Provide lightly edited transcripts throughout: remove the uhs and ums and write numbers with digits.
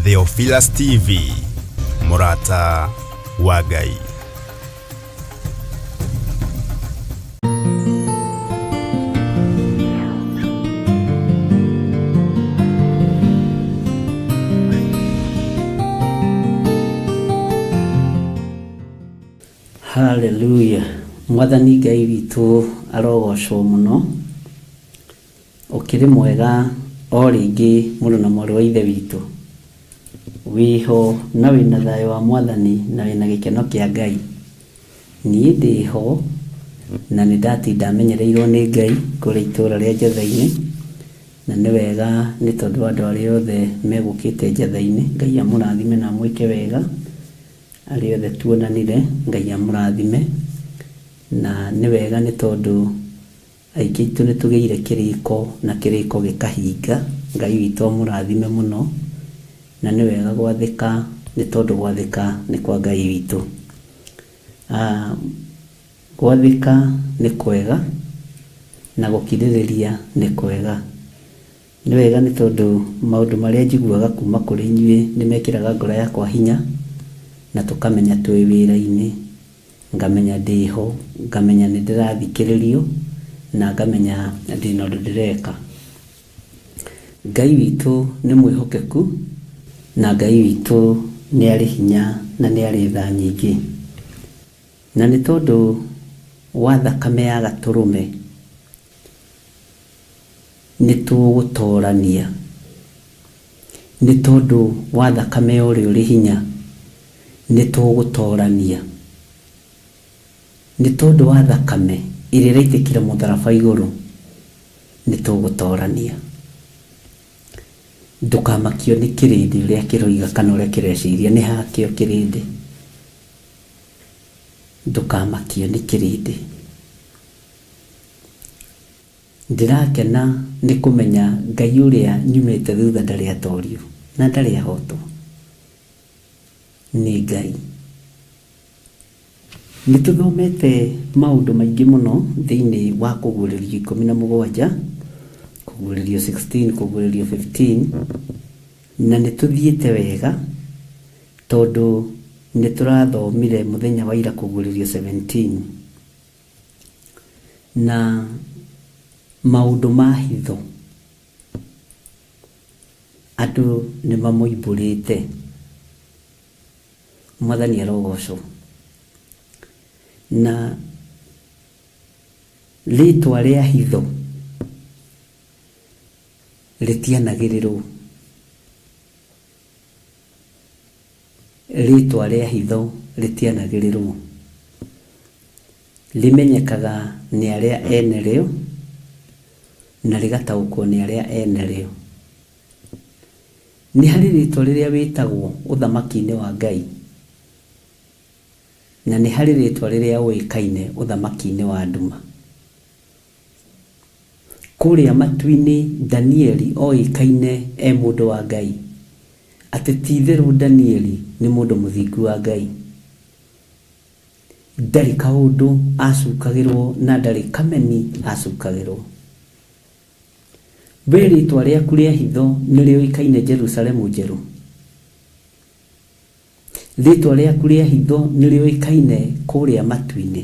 Theophilus TV, mũrata wa Ngai. Haleluya. Mwathani Ngai witũ arogocwo mũno. Ũkĩrĩ mwega o rĩngĩ mũrũ na mwarĩ wa Ithe witũ. Wĩho na wĩna thayũ wa Mwathani na wĩna gĩkeno kĩa Ngai. Niĩ ndĩho na nĩ ndatinda menyereirwo nĩ Ngai kũrĩa itũũra rĩa Njatha-inĩ, na nĩ wega nĩ tondũ andũ arĩa othe megũkĩte Njatha-inĩ, Ngai amũrathime na amwĩke wega. Arĩa othe tuonanire, Ngai amũrathime. Na nĩ wega nĩ tondũ aingĩ aitũ nĩ tũgĩire kĩrĩko na kĩrĩko gĩkahinga. Ngai witũ amũrathime mũno. Na nĩ wega gwathĩka nĩ tondũ gwathĩka nĩ kwa Ngai witũ. Gwathĩka nĩ kwega na gũkirĩrĩria nĩ kwega. Nĩ wega nĩ tondũ maũndũ marĩa njiguaga kuma kũrĩ inyuĩ nĩ mekĩraga ngoro yakwa hinya na tũkamenya twĩ wĩra-inĩ, ngamenya ndĩho, ngamenya nĩ ndĩrathikĩrĩrio na ngamenya ndĩna ũndũ ndĩreka. Ngai witũ nĩ mwĩhokeku na Ngai witũ nĩ arĩ hinya na nĩ arĩ tha nyingĩ. Na nĩ tondũ wa thakame ya gatũrũme nĩ tũgũtorania. Nĩ tondũ wa thakame ya ũrĩa ũrĩ hinya nĩ tũgũtorania. Nĩ tondũ wa thakame ĩrĩa ĩraitĩkire mũtharaba igũrũ nĩ tũgũtorania. Ndũkamakio nĩ kĩrĩndĩ ũrĩa kĩroiga kana ũrĩa kĩreciria, nĩ hakĩo kĩrĩndĩ. Ndũkamakio nĩ kĩrĩndĩ. Ndĩrakena nĩ kũmenya Ngai ũrĩa nyumĩte thutha ndarĩ atorio na ndarĩ ahotwo. Nĩ Ngai. Nĩ tũthomete maũndũ maingĩ mũno thĩinĩ wa kũguũrĩrio 17, kũguũrĩrio 16, kũguũrĩrio 15, na nĩ tũthiĩte wega tondũ nĩ tũrathomire mũthenya wa ira kũguũrĩrio 17. Na maũndũ ma hitho andũ nĩ mamoimbũrĩte. Mwathani arogocwo. Na rĩtwa rĩa hitho rĩtianagĩrĩrwo. Rĩtwa rĩa hitho rĩtianagĩrĩrwo. Rĩmenyekaga nĩ arĩa ene rĩo na rĩgataũkwo nĩ arĩa ene rĩo. Nĩ harĩ rĩtwa rĩrĩa wĩtagwo ũthamaki-inĩ wa Ngai na nĩ harĩ rĩtwa rĩrĩa ũĩkaine ũthamaki-inĩ wa nduma. Kũrĩa matu-inĩ Danieli oĩkaine e mũndũ wa Ngai, atĩ ti-itherũ Danieli nĩ mũndũ mũthingu wa Ngai. Ndarĩ kaũndũ acukagĩrwo na ndarĩ kameni acukagĩrwo. We rĩtwa rĩaku rĩa hitho nĩ rĩũĩkaine Jerusalemu njerũ. Rĩtwa rĩaku rĩa hitho nĩ rĩũĩkaine kũrĩa matu-inĩ.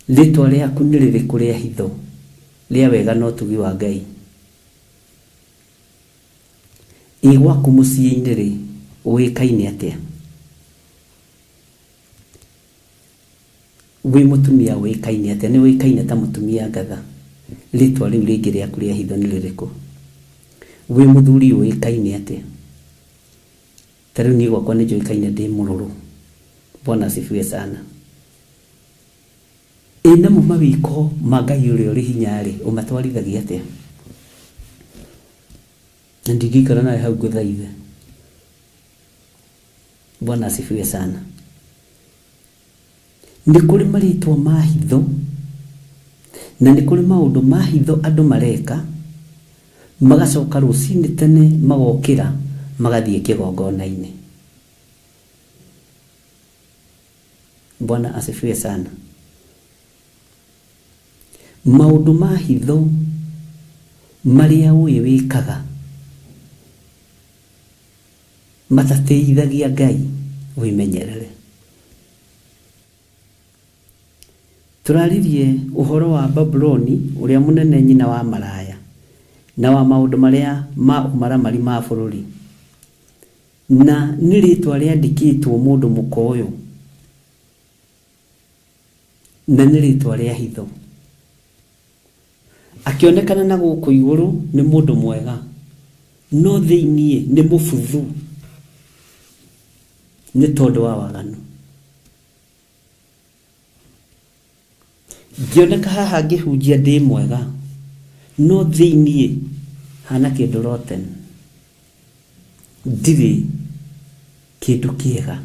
Rĩtwa rĩaku nĩ rĩrĩkũ rĩa hitho rĩa wega na ũtugi wa Ngai? Ĩ gwaku mũciĩ-inĩ rĩ, ũĩkaine atĩa? Wĩ mũtumia ũĩkaine atĩa? Nĩ ũĩkaine ta mũtumia ngatha? Rĩtwa rĩu rĩngĩ rĩaku rĩa hitho nĩ rĩrĩkũ? Wĩ mũthuri ũĩkaine atĩa? Ta rĩu niĩ gwakwa nĩ njũĩkaine ndĩ mũrũrũ. Bwana asifiwe sana. Ĩ namo mawĩko ma Ngai ũrĩa ũrĩ hinya rĩ, ũmatwarithagia atĩa? Na ndingĩikara nawe hau ngũthaithe. Bwana asifiwe sana. Nĩ kũrĩ marĩtwa ma hitho na nĩ kũrĩ maũndũ ma hitho andũ mareka, magacoka rũcinĩ tene magokĩra magathiĩ kĩgongona-inĩ. Bwana asifiwe sana. Maũndũ ma hitho marĩa ũĩ wĩkaga Matatĩithagia Ngai, wĩmenyerere. Tũraririe ũhoro wa Babuloni ũrĩa mũnene, nyina wa maraya, na wa maũndũ marĩa ma ũmaramari ma bũrũri. Na nĩ rĩtwa rĩandĩkĩtwo mũndũ mũka ũyũ, na nĩ rĩtwa rĩa hitho. Akĩonekana na gũkũ igũrũ nĩ mũndũ mwega, no thĩiniĩ nĩ mũbuthu nĩ tondũ wa waganu. Ngĩoneka haha ngĩhunjia ndĩ mwega, no thĩiniĩ hana kĩndũ rotten, ndirĩ kĩndũ kĩega,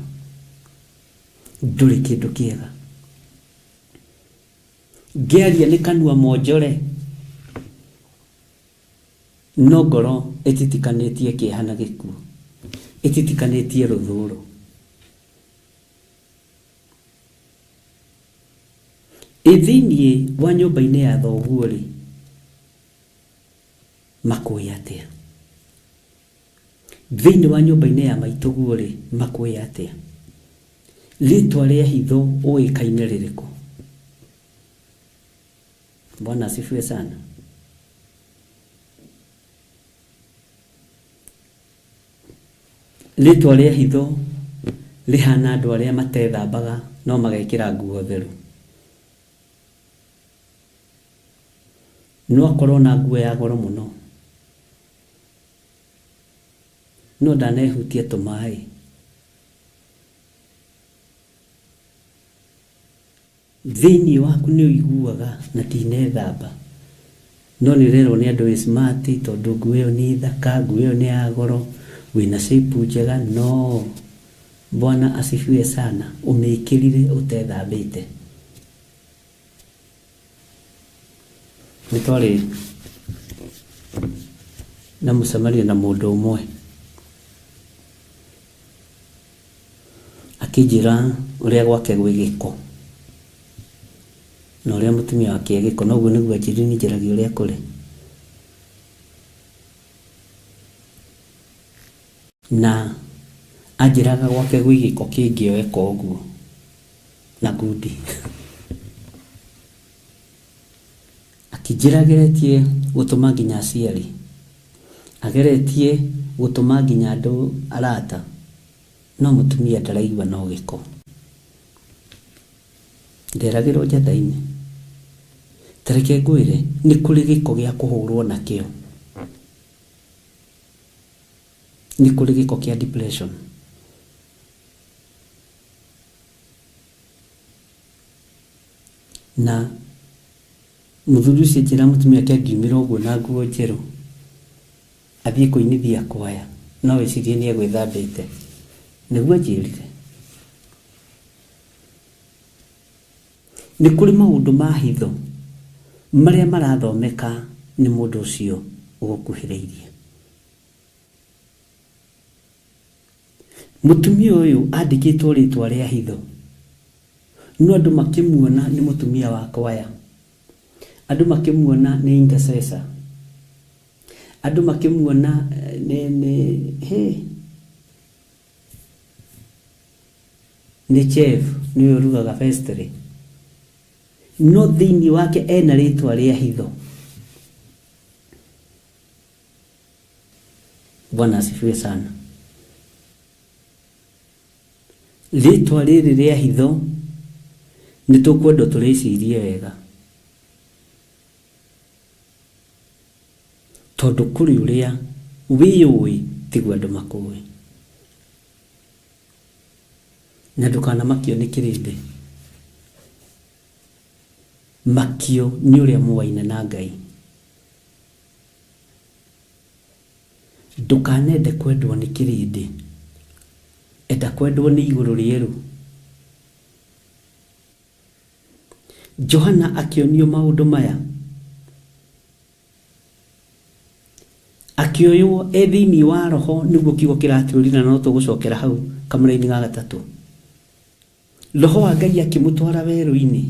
ndũrĩ kĩndũ kĩega. Ngĩaria nĩ kanua monjore, no ngoro ĩtitikanĩtie kĩeha na gĩkuũ, ĩtitikanĩtie rũthũũro. Ĩ thĩiniĩ wa nyũmba-inĩ ya thoguo rĩ, makũĩ atĩa? Thĩiniĩ wa nyũmba-inĩ ya maitũguo rĩ, makũĩ atĩa? Rĩtwa rĩa hitho ũĩkaine rĩrĩkũ? Bwana asifiwe sana. Rĩtwa rĩa hitho rĩhana andũ arĩa matethambaga no magekĩra nguo theru. No akorwo na nguo ya goro mũno, no ndanehutia tũmaĩ. Thĩiniĩ waku nĩ ũiguaga na ndinethamba, no nĩ ũrerwo nĩ andũ wĩ smart tondũ nguo ĩyo nĩ thaka, nguo ĩyo nĩ ya goro, wĩna shape njega, no Bwana asifiwe sana, ũmĩkĩrire ũtethambĩte. Nĩ twarĩ na mũcemanio na mũndũ ũmwe, akĩnjĩra ũrĩa gwake gwĩ gĩko na ũrĩa mũtumia wake e gĩko, na ũguo nĩguo anjĩrire niĩ njaragia ũrĩa kũrĩ. Na anjĩraga gwake gwĩ gĩko kĩngĩoeka ũguo na ngundi. Akĩnjĩra ageretie gũtũma nginya aciari, ageretie gũtũma nginya andũ arata, no mũtumia ndaraigua no gĩko. Nderagĩrwo njatha-inĩ. Ta reke ngwĩre, nĩ kũrĩ gĩko gĩa kũhũrwo nakĩo. Nĩ kũrĩ gĩko kĩa depression. Na mũthuri ũcio anjĩra mũtumia wake angiumĩra ũguo na nguo njerũ athiĩ kũinithia kwaya, no wĩcirie nĩ egwĩthambĩte. Nĩguo anjĩrire. Nĩ kũrĩ maũndũ ma hitho marĩa marathomeka nĩ mũndũ ũcio ũgũkuhĩrĩirie. Mũtumia ũyũ andĩkĩtwo rĩtwa rĩa hitho, no andũ makĩmuona nĩ mũtumia wa kwaya, andũ makĩmuona nĩ intercessor, andũ makĩmuona nĩ chef, nĩwe ũrugaga pastry, no thĩiniĩ wake ena rĩtwa rĩa hitho. Bwana asifiwe sana. Rĩtwa rĩrĩ rĩa hitho nĩ tũkwendwo tũrĩcirie wega, tondũ kũrĩ ũrĩa wĩyũĩ tiguo andũ makũĩ. Na ndũkanamakio nĩ kĩrĩndĩ, makio nĩ ũrĩa mũwaine na Ngai. Ndũkanende kwendwo nĩ kĩrĩndĩ, enda kwendwo nĩ igũrũ rĩerũ. Johana akĩonio maũndũ maya, akĩoywo e thĩiniĩ wa roho, nĩguo kiugo kĩratwĩrire, na no tũgũcokera hau kamũra-inĩ ga gatatũ. Roho wa Ngai akĩmũtwara werũ-inĩ,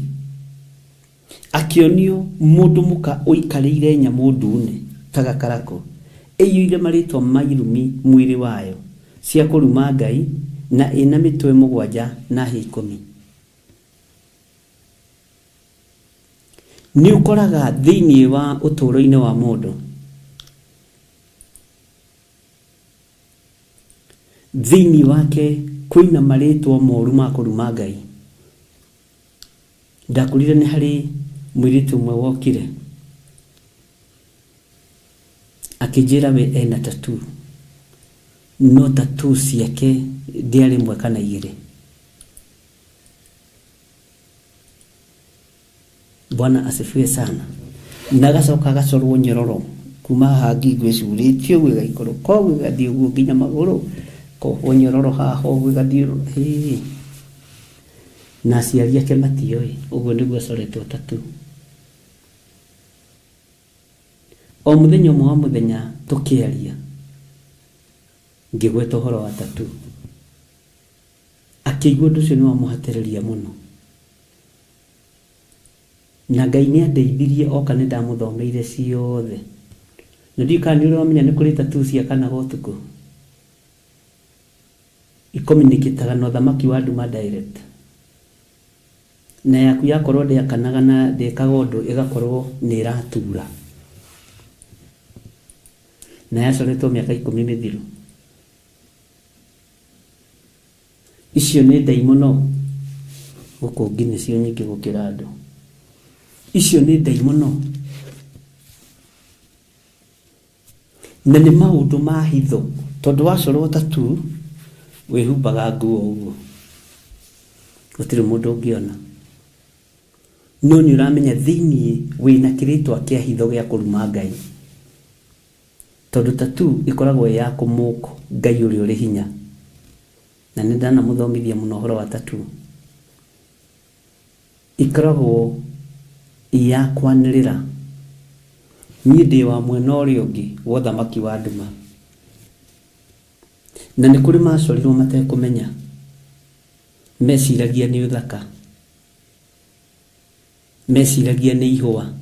akĩonio mũndũ mũka ũikarĩire nyamũ ndune ta gakarakũ, ĩiyũire marĩtwa ma irumi mwĩrĩ wayo. Cia kũruma Ngai, na ĩna mĩtwe 7 na hĩa 10. Nĩ ũkoraga thĩinĩ wa ũtũũro-inĩ wa mũndũ, thĩinĩ wake kwĩna marĩtwa moru ma kũruma Ngai. Ndakorire nĩ harĩ mũirĩtu ũmwe wokire akĩnjĩra we ena tattoo, no tattoo ciake ndĩarĩ ĩmwe kana igĩrĩ. Bwana asifiwe sana. Na agacoka agacorwo nyororo kuma haha ngingo ĩcurĩtio ũguo ĩgaikũrũka ũguo ĩgathiĩ ũguo nginya magũrũ, kohwo nyororo haha ũguo ĩgathiĩ hĩ. Na aciari ake matioĩ, ũguo nĩguo acoretwo tattoo. O mũthenya ũmwe wa mũthenya tũkĩaria, ngĩgweta ũhoro wa tattoo, akĩigua ũndũ ũcio nĩ wamũhatĩrĩria mũno. Na Ngai nĩ andeithirie oka nĩ ndamũthomeire ciothe. Na ndiũĩ kana nĩ ũrĩ wamenya nĩ kũrĩ tattoo ciakanaga ũtukũ. Ikomunicataga na ũthamaki wa nduma direct. Na yaku yakorwo ndĩakanaga na ndĩkaga ũndũ, ĩgakorwo nĩ ĩratura. Na yacoretwo mĩaka 10 mĩthiru. Icio nĩ ndaimono, gũkũ ngi nĩcio nyingĩ gũkĩra andũ. Icio nĩ ndaimono. Na nĩ maũndũ ma hitho, tondũ wacorwo tattoo wĩhumbaga nguo ũguo, gũtirĩ mũndũ ũngĩona. No nĩ ũramenya thĩinĩ wĩna kĩrĩtwa kĩa hitho gĩa kũruma Ngai. Tondũ tattoo ĩkoragwo ĩ ya kũmũk Ngai ũrĩa ũrĩ hinya. Na nĩ ndanamũthomithia mũno ũhoro wa tattoo. Ĩkoragwo ĩ ya kwanĩrĩra niĩ ndĩ wa mwena ũrĩa ũngĩ wa ũthamaki wa nduma. Na nĩ kũrĩ macorirwo matekũmenya, meciragia nĩ ũthaka, meciragia nĩ ihũa.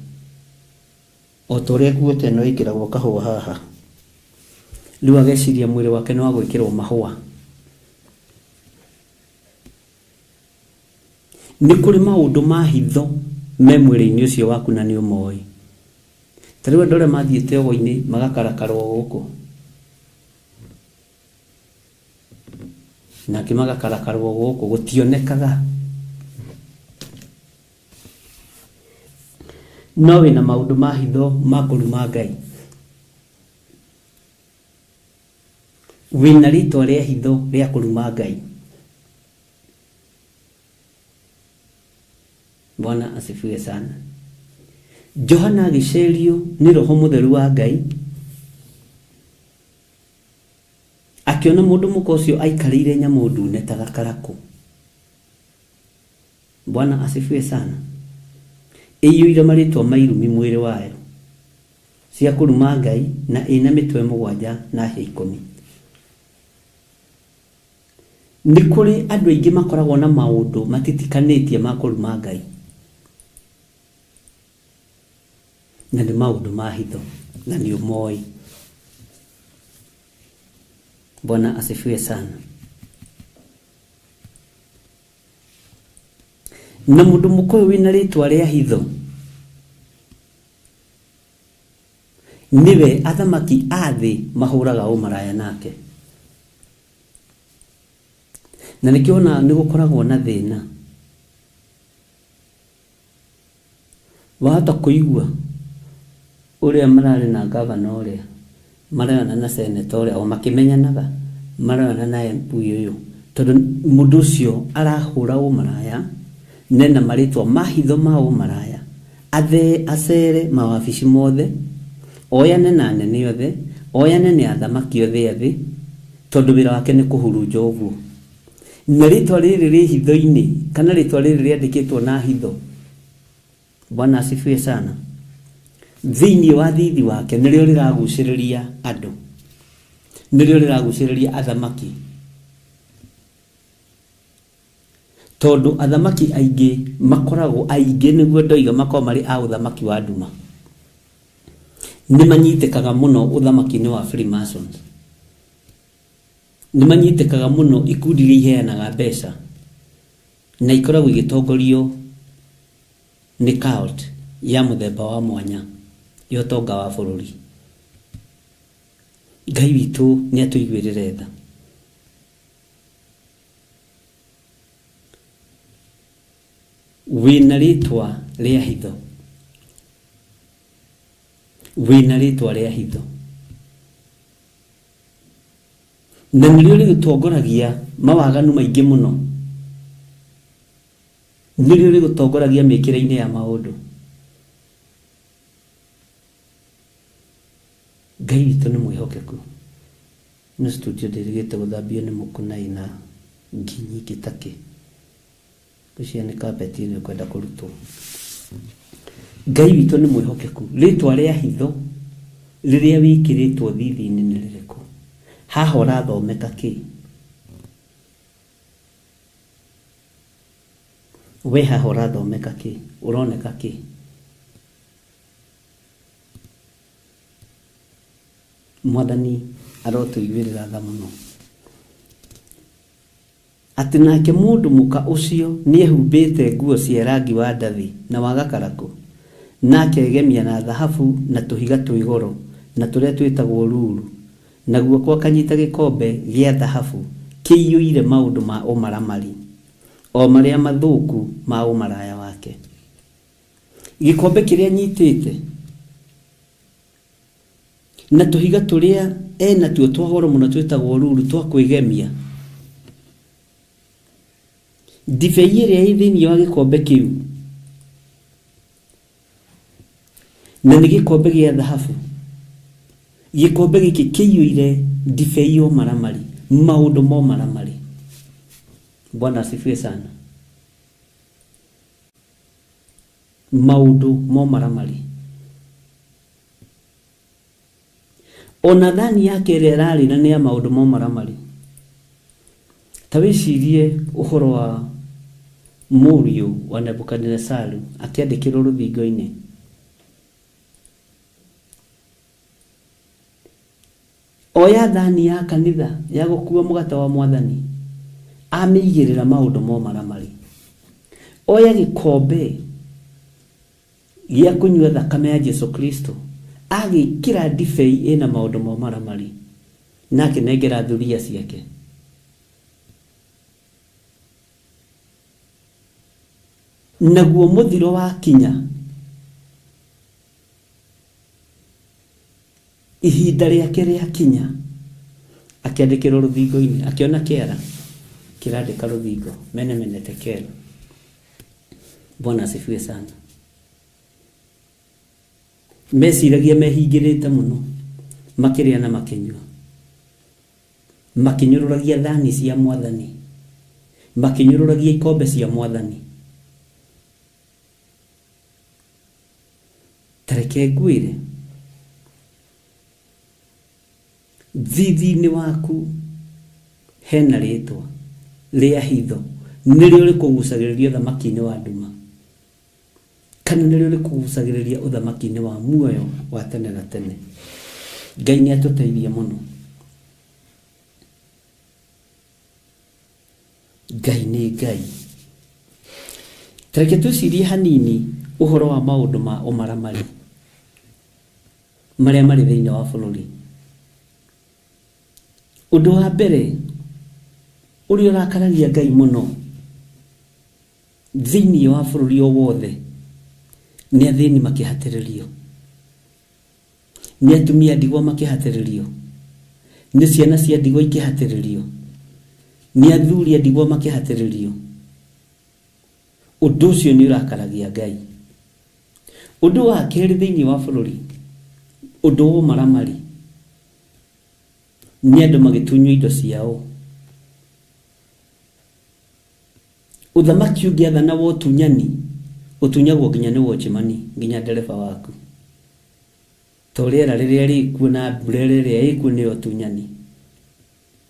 O ta ũrĩa nguo ta ĩno ĩkĩragwo kahũa haha, rĩu ageciria mwĩrĩ wake nĩ wa gwĩkĩrwo mahũa. Nĩ kũrĩ maũndũ ma hitho me mwĩrĩ-inĩ ũcio waku na nĩ ũmoĩ. Ta rĩu andũ arĩa mathiĩte ũgo-inĩ magakarakarwo gũkũ, nake magakarakarwo gũkũ, gũtionekaga. No wĩna maũndũ ma hitho ma kũruma Ngai. Wĩna rĩtwa rĩa hitho rĩa kũruma Ngai. Bwana asifiwe sana. Johana agĩcerio nĩ Roho Mũtheru wa Ngai, akĩona mũndũ mũka ũcio aikarĩire nyamũ ndune ta gakarakũ. Bwana asifiwe sana. Ĩiyũire marĩtwa ma irumi mwĩrĩ wayo, cia kũruma Ngai, na ĩna mĩtwe 7 na hĩa 10. Nĩ kũrĩ andũ aingĩ makoragwo na maũndũ matitikanĩtie ma kũruma Ngai, na nĩ maũndũ ma hitho na nĩ ũmoĩ. Bwana asifiwe sana. Na mũndũ mũka ũyũ wĩna rĩtwa rĩa hitho nĩwe athamaki a thĩ mahũraga ũmaraya nake. Na nĩkĩo ona nĩ gũkoragwo na thĩna. Wahota kũigua ũrĩa mararĩ na gavana ũrĩa marayona na senator ũrĩa o makĩmenyanaga, marayona na MP ũyũ, tondũ mũndũ ũcio arahũra ũmaraya nena marĩtwa ma hitho ma ũmaraya, athe acere mawabici mothe, oyane na anene othe, oyane na athamaki othe a thĩ, tondũ wĩra wake nĩ kũhurunja ũguo. Na rĩtwa rĩrĩ rĩ hitho-inĩ, kana rĩtwa rĩrĩ rĩandĩkĩtwo na hitho. Bwana asifiwe sana. Thĩinĩ wa thithi wake nĩrĩo rĩragucĩrĩria andũ, nĩrĩo rĩragucĩrĩria athamaki, tondũ athamaki aingĩ makoragwo aingĩ, nĩguo ndoiga, makoragwo marĩ a ũthamaki wa nduma. Nĩ manyitĩkaga mũno ũthamaki-inĩ wa Freemasons. Nĩ manyitĩkaga mũno ikundi iria iheanaga mbeca na ikoragwo igĩtongorio nĩ cult ya mũthemba wa mwanya ya ũtonga wa bũrũri. Ngai witũ nĩ atũiguĩrĩre tha. Wĩna rĩtwa rĩa hitho, wĩna rĩtwa rĩa hitho, na nĩrĩo rĩgũtongoragia mawaganu maingĩ mũno, nĩrĩo rĩgũtongoragia mĩkĩre-inĩ ya maũndũ. Ngai witũ nĩ mwĩhokeku. No studio ndĩrĩgĩte gũthambio nĩ mũkũnai na ngi nyingĩ takĩ. Ngwĩciria nĩ carpet ĩno ĩkwenda kũrutwo. Ngai witũ nĩ mwĩhokeku. Rĩtwa rĩa hitho rĩrĩa wĩkĩrĩtwo thithi-inĩ nĩ rĩrĩkũ? Haha ũrathomeka kĩ? We haha ũrathomeka kĩ? Ũroneka kĩ? Mwathani arotũiguĩrĩra tha mũno. Atĩ nake mũndũ mũka ũcio nĩehumbĩte nguo cia rangi wa ndathi na wa gakarakũ, na akegemia na thahabu na tũhiga twĩ goro na tũrĩa twĩtagwo ruru, na guoko akanyita gĩkombe gĩa thahabu kĩiyũire maũndũ ma ũmaramari, o marĩa mathũku ma ũmaraya wake. Gĩkombe kĩrĩa nyitĩte na tũhiga tũrĩa enatuo twa goro mũno twĩtagwo ruru twa kwĩgemia, ndibei ĩrĩa ĩ thĩinĩ wa gĩkombe kĩu, na nĩ gĩkombe gĩa thahabu, gĩkombe gĩkĩ kĩiyũire ndibei ya ũmaramari, maũndũ ma ũmaramari. Bwana asifiwe sana. Maũndũ ma ũmaramari. Ona thani yake ĩrĩa ĩrarĩ na nĩ ya maũndũ ma ũmaramari. Ta wĩcirie ũhoro wa mũriũ wa Nebukadinesaru akĩandĩkĩrwo rũthingo-inĩ. Oya thani ya kanitha ya gũkua mũgate wa mwathani, amĩigĩrĩra maũndũ ma ũmaramari. Oya gĩkombe gĩa kũnyua thakame ya Jesu Kristo, agĩkĩra ndibei ĩna maũndũ ma ũmaramari, na akĩnengera thuriya ciake. Naguo mũthiro wakinya, ihinda rĩake rĩakinya, akĩandĩkĩrwo rũthingo-inĩ, akĩona kĩara kĩrandĩka rũthingo, mene mene tekel. Bwana asifiwe sana. Meciragia mehingĩrĩte mũno, makĩrĩa na makĩnyua, makĩnyũrũragia thani cia mwathani, makĩnyũrũragia ikombe cia mwathani. Ta reke ngwĩre, thithi-inĩ waku hena rĩtwa rĩa hitho, nĩrĩo rĩkũgucagĩrĩria ũthamaki-inĩ wa nduma, kana nĩrĩo rĩkũgucagĩrĩria ũthamaki-inĩ wa muoyo wa tene na tene. Ngai nĩ atũteithie mũno. Ngai nĩ Ngai. Ta reke twĩcirie hanini ũhoro wa maũndũ ma ũmaramari marĩa marĩ thĩinĩ wa bũrũri. Ũndũ wa mbere ũrĩa ũrakaragia Ngai mũno thĩinĩ wa bũrũri o wothe nĩ athĩni makĩhatĩrĩrio, nĩ atumia ndigwa makĩhatĩrĩrio, nĩ ciana cia ndigwa ikĩhatĩrĩrio, nĩ athuri a ndigwa makĩhatĩrĩrio. Ũndũ ũcio nĩ ũrakaragia Ngai. Ũndũ wa kerĩ thĩinĩ wa bũrũri, ũndũ wa ũmaramari, nĩ andũ magĩtunywo indo ciao. Ũthamaki ũngĩathana wa ũtunyani, ũtunyagwo nginya nĩ watchman, nginya ndereba waku. To rĩera rĩrĩa rĩkuo na mbura ĩrĩa ĩkuo nĩyo ũtunyani.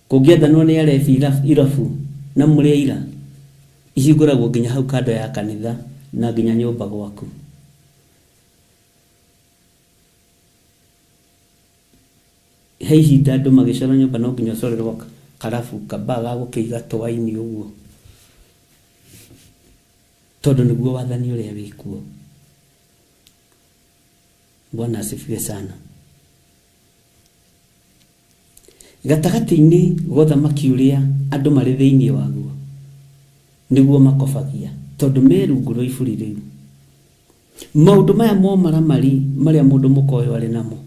Kũngĩathanwo nĩ arebi irabu na mũrĩ aira, ihingũragwo nginya hau kando ya kanitha na nginya nyũmba gwaku. He ihinda andũ magĩcora nyũmba no nginya ũcorerwo Karabu kaba ga gũkĩiga tũwaini ũguo tondũ nĩguo wathani ũrĩa wĩkuo. Bwana asifiwe sana. Gatagatĩ-inĩ ga ũthamaki ũrĩa andũ marĩ thĩinĩ waguo nĩguo makobagia tondũ me rungu rwa iburi rĩu. Maũndũ maya mo maramari marĩa mũndũ mũka ũyũ arĩ namo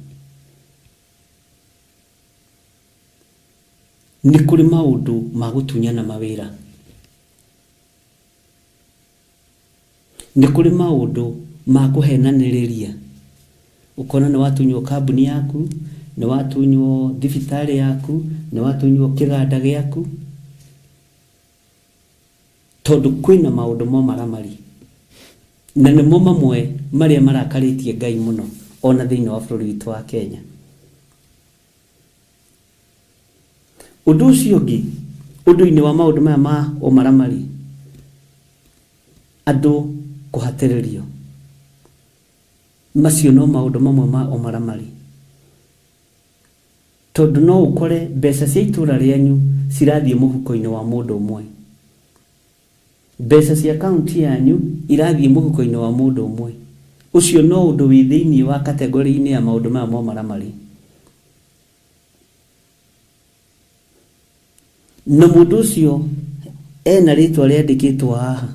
nĩ kũrĩ maũndũ ma gũtunyana mawĩra, nĩ kũrĩ maũndũ ma kũhenanĩrĩria. Ũkona nĩ watunywo kambuni yaku, nĩ watunywo thibitarĩ yaku, nĩ watunywo kĩganda gĩaku, tondũ kwĩna maũndũ mo maramari na nĩmo mamwe marĩa marakarĩtie Ngai mũno ona thĩinĩ wa bũrũri witũ wa Kenya. Ũndũ ũcio ũngĩ ũndũ-inĩ wa maũndũ maya ma ũmaramari, andũ kũhatĩrĩrio, macio no maũndũ mamwe ma ũmaramari, tondũ no ũkore mbeca cia itũra rĩanyu cirathiĩ mũhuko-inĩ wa mũndũ ũmwe, mbeca cia kaunti yanyu irathiĩ mũhuko-inĩ wa mũndũ ũmwe. Ũcio no ũndũ wĩ thĩinĩ wa kategori-inĩ ya maũndũ maya ma ũmaramari. Na mũndũ ũcio ena rĩtwa rĩandĩkĩtwo haha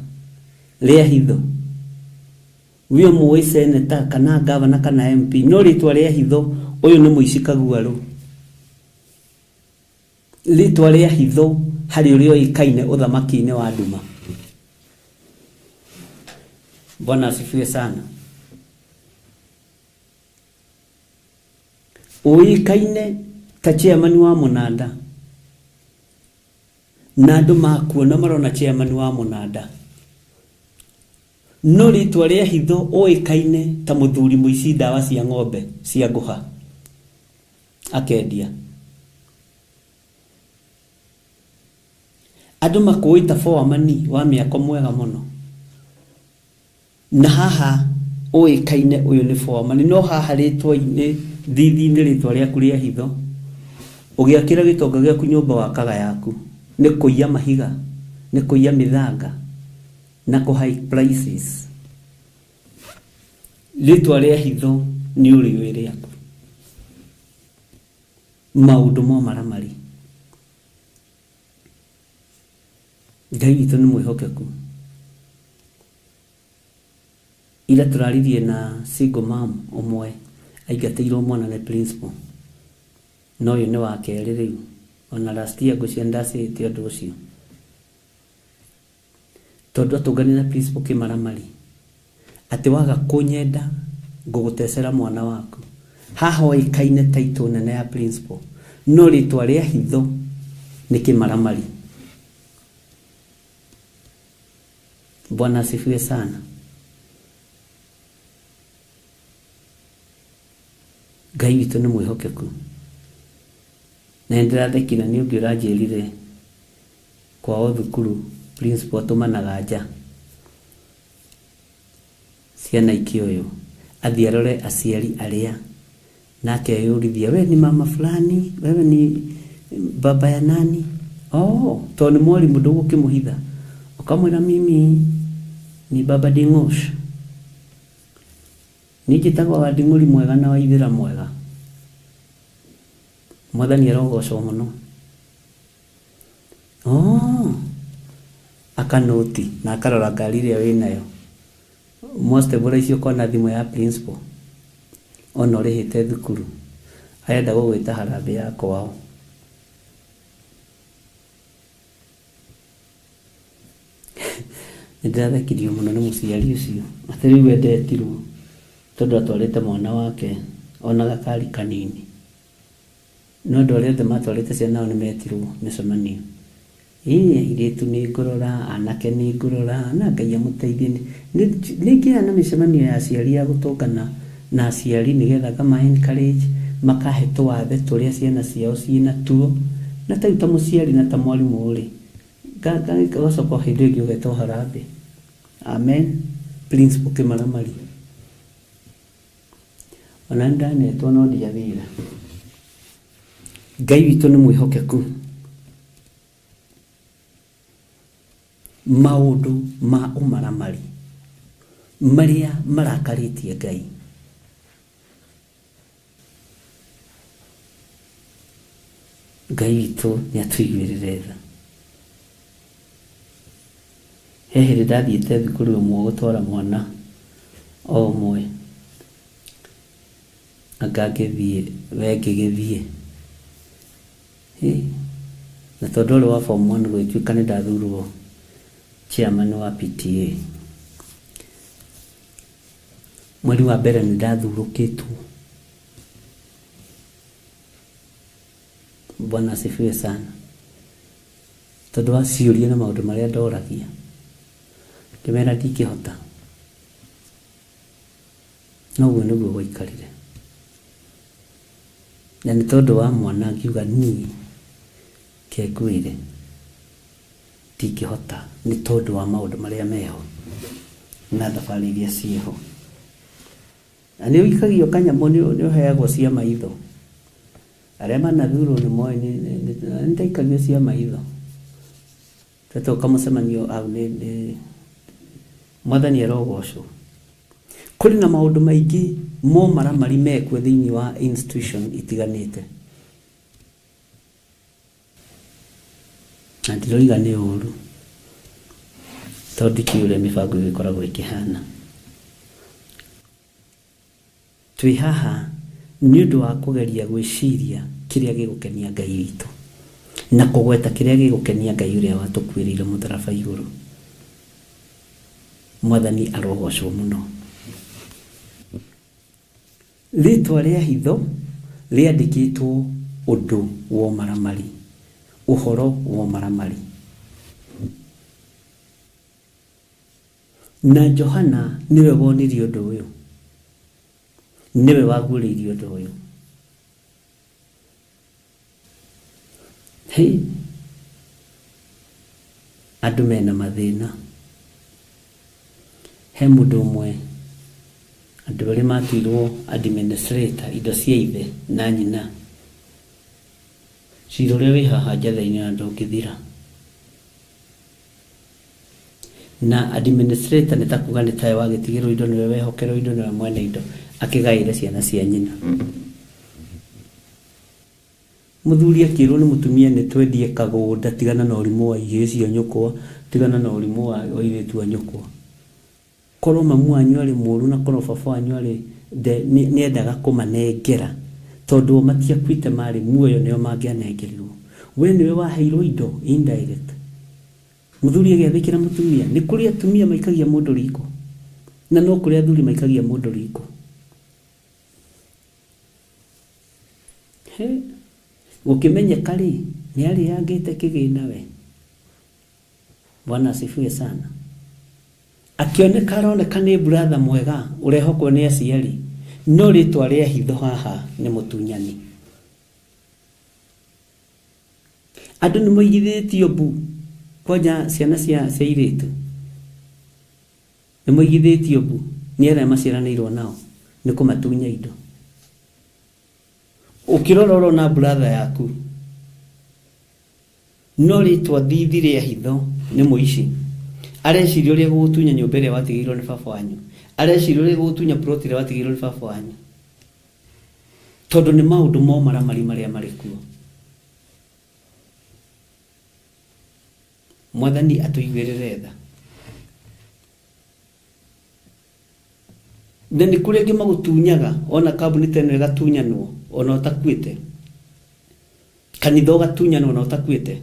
rĩa hitho, we mũĩ seneta kana gavana kana MP, no rĩtwa rĩa hitho ũyũ nĩ mũici kaguarũ. Rĩtwa rĩa hitho harĩ ũrĩa ũĩkaine ũthamaki-inĩ wa nduma. Bwana asifiwe sana. Ũĩkaine ta chairman wa mũnanda, na andũ makuona marona chairman wa mũnanda, no rĩtwa rĩa hitho ũĩkaine ta mũthuri mũici ndawa cia ng'ombe cia ngũha akendia. Andũ makũĩ ta foreman wa mĩako mwega mũno, na haha ũĩkaine ũyũ nĩ foreman, no haha rĩtwa-inĩ thithi-inĩ rĩtwa rĩaku rĩa hitho ũgĩakĩra gĩtonga gĩaku nyũmba wakaga yaku nĩ kũiya mahiga, nĩ kũiya mĩthanga na kũ high prices. Rĩtwa rĩa hitho nĩ ũrĩũĩ rĩaku. Maũndũ mo maramari. Ngai witũ nĩ mwĩhokeku. Ira tũraririe na single mom ũmwe aingatĩirwo mwana nĩ principal, no ũyũ nĩ wa kerĩ rĩu. Ona last year ngũcia ndacĩte ũndũ ũcio tondũ atũnganire na principal kĩmaramari atĩ waga kũnyenda ngũgũtecera mwana waku. Haha oĩkaine title nene ya principal, no rĩtwa rĩa hitho nĩ kĩmaramari. Bwana asifiwe sana. Ngai witũ nĩ mwĩhokeku. Na nĩndĩrathekire nĩ ũngĩ ũranjĩrire kwao thukuru principal atũmanaga nja ciana ikĩoywo athiĩ arore aciari arĩa na akeyũrithia, we ni mama fulani, wewe ni baba ya nani? Oh, tondũ nĩ mwarimũ ndũgũkĩmũhitha, ũkamwĩra mimi ni baba Ding'osh, niĩ njĩtagwo wa Nding'ũri mwega na wa Ithĩra mwega. Mwathani arogocwo mũno. Oh, akanoti na akarora ngari ĩrĩa wĩnayo. Mwastebũra icio ũkona thimũ ya principal ona ũrĩhĩte thukuru, arenda gũgwĩta harambee ya kwao. Nĩndĩrathekirio mũno nĩ mũciari ũcio atĩ rĩu we ndetirwo tondũ atwarĩte mwana wake ona gakari kanini, no andũ arĩa othe matwarĩte ciana nao nĩmetirwo mĩcemanio. Ĩĩ airĩtu nĩ ngũrora, anake nĩ ngũrora, na Ngai amũteithie. Nĩ ngĩaga na mĩcemanio ya aciari ya gũtũngana na aciari nĩgetha ngama encourage makahe tũwathe tũrĩa ciana ciao ciĩna tuo. Na ta rĩu ta mũciari na ta mwarimũ rĩ, ũgacoka hĩndĩ ĩngĩ ũgetwo harambee. Amen. Principal kĩmaramari. Ona nĩ ndanetwo no ndiathire. Ngai witũ nĩ mwĩhokeku. Maũndũ ma ũmaramari marĩa marakarĩtie Ngai. Ngai witũ nĩ atũiguĩrĩre tha. He hĩndĩ ndathiĩte thukuru ĩmwe gũtwara mwana o ũmwe, anga ngĩthiĩ we ngĩgĩthiĩ. Na tondũ ũrĩ wa form 1 gũgĩtuĩka nĩ ndathurwo chairman wa PTA. Mweri wa mbere nĩ ndathurũkĩtwo. Bwana asifiwe sana. Tondũ wa ciũria na maũndũ marĩa ndoragia, ngĩmera ndingĩhota. Noguo nĩguo gwaikarire. Na nĩ tondũ wa mwana ngiuga niĩ kengwĩre ndingĩhota nĩ tondũ wa maũndũ marĩa meho na thabarĩ iria ciĩho. Na nĩ ũikagio kanyamũ, nĩ ũheagwo cia maitho. Arĩa manathurwo nĩ moĩ nĩ ndaikagio cia maitho. Twetoka mũcemanio hau nĩ Mwathani arogocwo. Kũrĩ na maũndũ maingĩ momaramari mekuo thĩinĩ wa institution itiganĩte. Na ndiroiga nĩ ũru, tondũ ndikĩũĩ ũrĩa mĩbango ĩgĩkoragwo ĩkĩhana. Twĩ haha nĩ ũndũ wa kũgeria gwĩciria kĩrĩa gĩgũkenia Ngai witũ na kũgweta kĩrĩa gĩgũkenia Ngai ũrĩa watũkuĩrĩire mũtharaba igũrũ. Mwathani arogocwo mũno. Rĩtwa rĩa hitho rĩandĩkĩtwo ũndũ wa ũmaramari, ũhoro wa ũmaramari. Na Johana nĩwe wonirie ũndũ ũyũ, nĩwe waguũrĩirie ũndũ ũyũ. Hei, andũ mena mathĩna. He mũndũ ũmwe, andũ erĩ matuirwo administrator indo cia ithe na nyina. Cira ũrĩa wĩ haha njatha-inĩ na ndũngĩthira. Na administrator nĩ ta kuga nĩ tawe wagĩtigĩrwo indo, nĩwe wehokerwo indo, nĩwe mwene indo, akĩgaĩre ciana cia nyina. Mũthuri akĩrwo nĩ mũtumia nĩ twendie kagũnda, tigana na ũrimũ wa ihĩĩ cia nyũkwa, tigana na ũrimũ wa airĩtu a nyũkwa. Korwo mamu wanyu arĩ mũru na korwo baba wanyu arĩ nĩendaga kũmanengera, tondũ o matiakuĩte marĩ muoyo nĩo mangĩanengerirwo. We nĩwe waheirwo indo indirect. Mũthuri agĩathĩkĩra mũtumia. Nĩ kũrĩ atumia maikagia mũndũ riko, na no kũrĩ athuri maikagia mũndũ riko. He, gũkĩmenyeka rĩ, nĩ arĩangĩte kĩgĩna we. Bwana asifiwe sana. Akĩoneka aroneka nĩ brother mwega ũrehokwo nĩ aciari, no rĩtwa rĩa hitho haha nĩ mũtunyani. Andũ nĩ moigithĩtio mbu kwanja ciana cia airĩtu nĩ moigithĩtio mbu nĩ arĩa maciaranĩirwo nao nĩ kũmatunya indo. Ũkĩrora ũrona brother yaku, no rĩtwa thithi rĩa hitho nĩ mũici. Areciria ũrĩa gũgũtunya nyũmba ĩrĩa watigĩirwo nĩ baba wanyu, areciria ũrĩa gũgũtunya plot ĩrĩa watigĩirwo nĩ baba wanyu, tondũ nĩ maũndũ momaramari marĩa marĩ kuo. Mwathani atũiguĩrĩre tha. Na nĩ kũrĩ angĩ magũtunyaga, ona kambuni ta ĩno ĩgatunyanwo ona ũtakuĩte, kanitha ũgatunyanwo ona ũtakuĩte.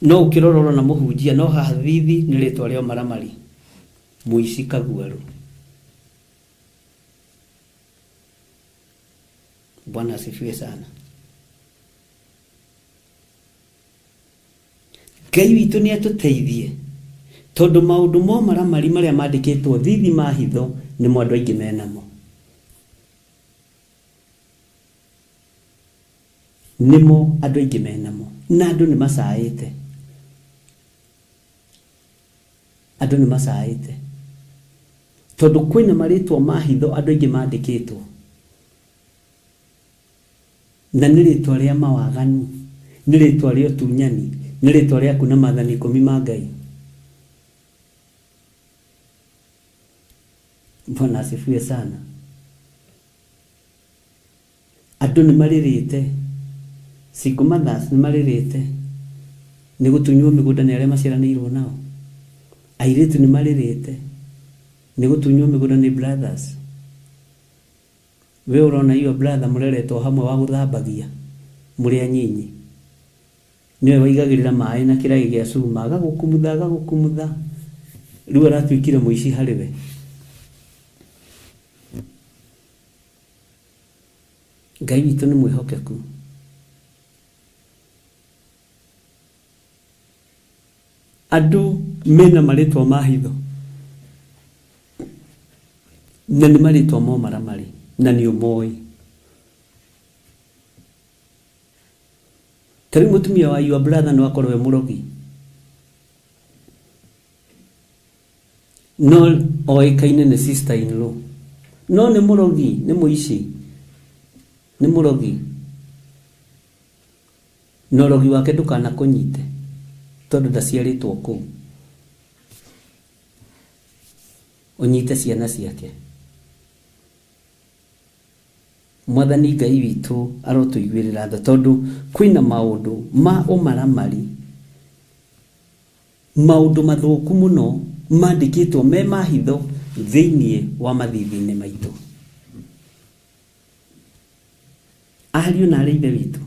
No ũkĩrora ũrona mũhunjia, no haha thithi nĩ rĩtwa rĩa ũmaramari, mũici kaguarũ. Bwana asifiwe sana. Ngai witũ nĩ atũteithie, tondũ maũndũ momaramari marĩa mandĩkĩtwo thithi ma hitho nĩmo andũ aingĩ menamo. Nĩmo andũ aingĩ menamo, na andũ nĩ macaĩte. Andũ nĩ macaĩte tondũ kwĩna marĩtwa ma hitho andũ aingĩ mandĩkĩtwo, na nĩ rĩtwa rĩa mawaganu, nĩ rĩtwa rĩa ũtunyani, Nĩ rĩtwa rĩaku na maathani 10 ma Ngai. Bwana asifiwe sana. Andũ nĩ marĩrĩte, single mothers nĩ marĩrĩte nĩ gũtunywo mĩgũnda nĩ arĩa maciaranĩirwo nao. Airĩtu nĩ marĩrĩte nĩ gũtunywo mĩgũnda nĩ brothers. We ũrona iyo brother mũreretwo hamwe wa gũthambagia mũrĩ anyinyi, nĩwe waigagĩrĩra maĩ na kĩraĩ gĩa cuma, agagũkumutha agagũkumutha, rĩu aratuĩkire mũici harĩ we. Ngai witũ nĩ mwĩhokeku. Andũ mena marĩtwa ma hitho na nĩ marĩtwa mo maramari na nĩ ũmoĩ. Ta rĩu mũtumia wa your brother no akorwo e mũrogi, no oĩkaine nĩ sister in law, no nĩ mũrogi, nĩ mũici, nĩ mũrogi, na ũrogi wake ndũkanakũnyite tondũ ndaciarĩtwo kũu, ũnyite ciana ciake. Mwathani Ngai witũ arotũiguĩrĩra tha tondũ kwĩna maũndũ ma ũmaramari, maũndũ mathũku mũno mandĩkĩtwo me mahitho thĩinĩ wa mathithi-inĩ maitũ. Ariũ na arĩ ithe witũ,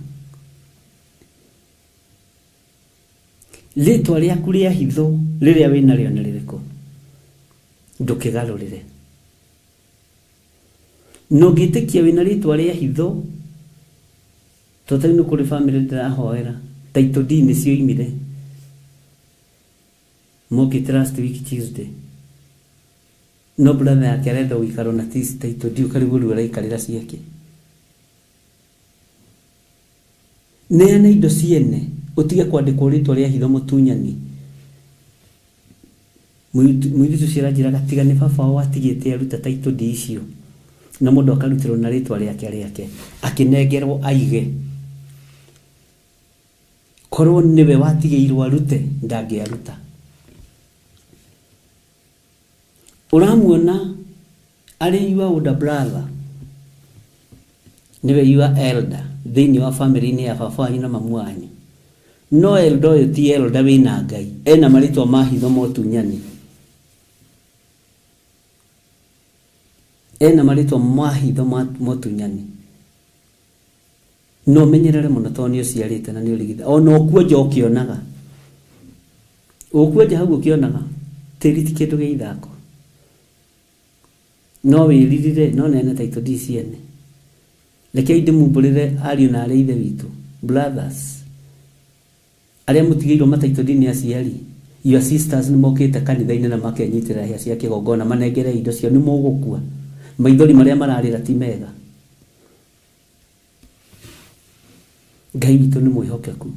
rĩtwa rĩaku rĩa hitho rĩrĩa wĩnarĩo nĩ rĩrĩkũ? Ndũkĩgarũrĩre. Na ũngĩtĩkia wĩna rĩtwa rĩa hitho, tondũ nĩ kũrĩ family ndĩrahoera title deed nĩ cioimire mokĩte last week Tuesday, no brother yake arenda gũikarwo na title deed, ũkarigwo rĩu araikarĩra ciake. Neana indo ciene, ũtige kwandĩkwo rĩtwa rĩa hitho mũtunyani. Mũirĩtu ũcio aranjĩraga tiga nĩ baba wao atigĩte aruta title deed icio, na mũndũ akarutĩrwo na rĩtwa rĩake rĩake akĩnengerwo aige. Korwo nĩwe watigĩirwo arute ndangĩaruta. Ũramuona arĩ your older brother, nĩwe your elder thĩinĩ wa family-inĩ ya baba wanyu na mamu wanyu, no elder ũyũ ti elder wĩna Ngai, ena marĩtwa ma hitho motunyani, ena marĩtwa ma hitho motunyani. No menyerere mũno tondũ nĩ ũciarĩte na nĩ ũrigitha, ona ũkuonja ũkĩonaga, ũkuonja hau ũkĩonaga tĩri ti kĩndũ gĩa ithako. No wĩririre, no neane title deed ciene. Rekei ndĩmumbũrĩre ariũ na arĩ ithe witũ, brothers arĩa mũtigĩirwo ma title deed nĩ aciari, your sisters nĩ mokĩte kanitha-inĩ na makenyitĩrĩra hĩa cia kĩgongona, manengere indo ciao, nĩ mũgũkua. Maithori marĩa mararĩra ti mega. Ngai witũ nĩ mwĩhokeku.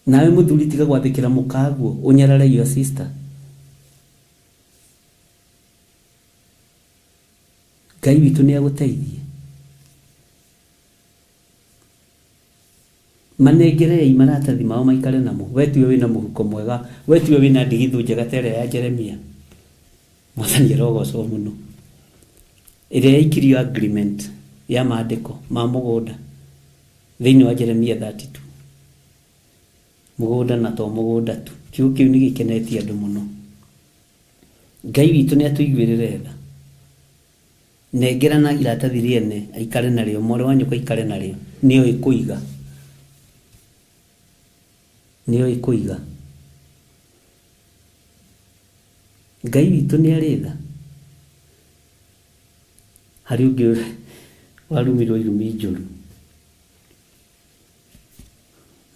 Nawe mũthuri tiga gwathĩkĩra mũkaguo, ũnyarare your sister. Ngai witũ nĩ agũteithie. Manengerei maratathi mao maikare namo. We tiwe wĩna mũhuko mwega, we tiwe wĩna ndigithũ njega ta ĩrĩa ya Jeremia. Mwathani arogocwo mũno. Ĩrĩa yaikirio agreement ya maandĩko ma mũgũnda thĩinĩ wa Jeremia 32. Mũgũnda na to mũgũnda tu. Kiugo kĩu nĩ gĩkenetie andũ mũno. Ngai witũ nĩ atũiguĩrĩre tha. Nengerana iratathi rĩene aikare narĩo, mwarĩ wa nyũkwa aikare narĩo, nĩoĩ kũiga, nĩoĩ kũiga. Ngai witũ nĩ arĩ tha. Harĩ ũngĩ warumirwo irumi njũru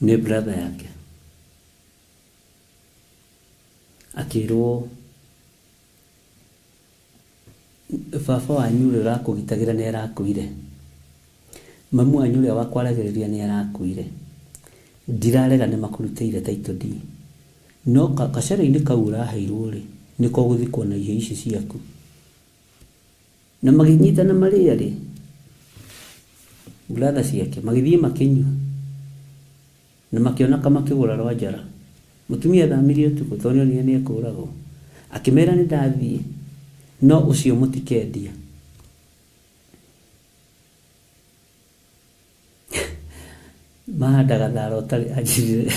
nĩ brother yake, akĩrwo baba wanyu ũrĩa ũrakũgitagĩra nĩ arakuire, mamu wanyu ũrĩa wakwaragĩrĩria nĩ arakuire, ndirarega nĩ makũrutĩire title deed, no gacere-inĩ kau ũraheirwo rĩ, nĩko ũgũthikwo na ihĩĩ ici ciaku. Na magĩnyitana marĩ erĩ brother ciake, magĩthiĩ makĩnyua. Na makĩoneka makĩgũra rwa njara. Mũtumia athamirie ũtukũ tondũ nĩonire nĩekũragwo. Akĩmera nĩ ndathiĩ, no ũcio mũtikendia. Mahandaga thara ũtarĩ anjĩrire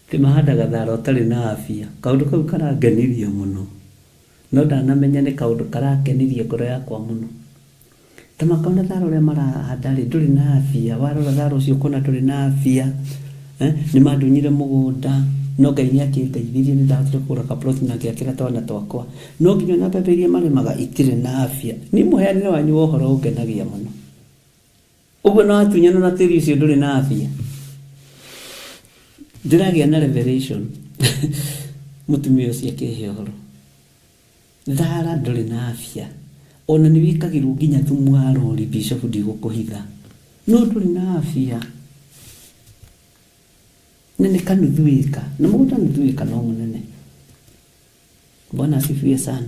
atĩ mahandaga thara ũtarĩ na afya. Kaũndũ kau karangenirie mũno. No ndanamenya nĩ kaũndũ karakenirie ngoro yakwa mũno. Ta makona thara ũrĩa marahanda rĩ, ndũrĩ na afya. Warora thara ũcio ũkona ndũrĩ na afya. Nĩ mandunyire mũgũnda, no Ngai nĩ akĩndeithirie nĩ ndahotire kũgũra kaploti na ngĩakĩra twana twakwa. No nginya ona mbembe iria marĩmaga itirĩ na afya. Niĩ mũheanĩre wanyu wa ũhoro ũngenagia mũno. Ũguo no watunyana na tĩri ũcio ndũrĩ na afya. Ndĩragĩa na revelation. Mũtumia ũcio akĩhe ũhoro. Thara ndũrĩ na afya. Ona nĩ wĩkagĩrwo nginya thumu wa rori, Bishop ndigũkũhitha. No ndũrĩ na afya. Na nĩ kanuthu ĩka. Na mũgũnda nuthu ĩka no mũnene. Bwana asifiwe sana.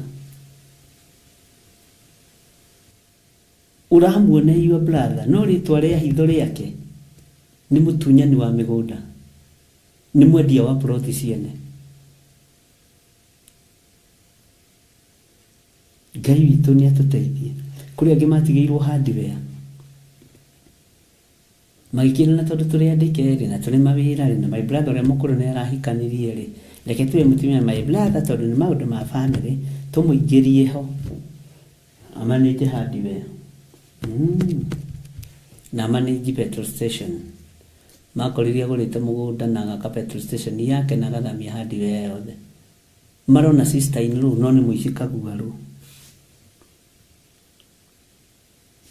Ũramuona your brother, no rĩtwa rĩa hitho rĩake nĩ mũtunyani wa mĩgũnda. Nĩ mwendia wa ploti ciene. Ngai witũ nĩ atũteithie. Kũrĩ angĩ matigĩirwo hardware. Magĩkĩrana tondũ tũrĩ andĩke rĩ, na tũrĩ mawĩra rĩ, na my brother ũrĩa mũkũrũ nĩ arahikanirie rĩ, reke tuwe mũtumia my brother tondũ nĩ maũndũ ma family, tũmũingĩrie ho. Amanage hardware. Na amanage petrol station. Makorire agũrĩte mũgũnda na agaka petrol station yake na agathamia hardware yothe. Marona sister in law no nĩ mũici kaguarũ.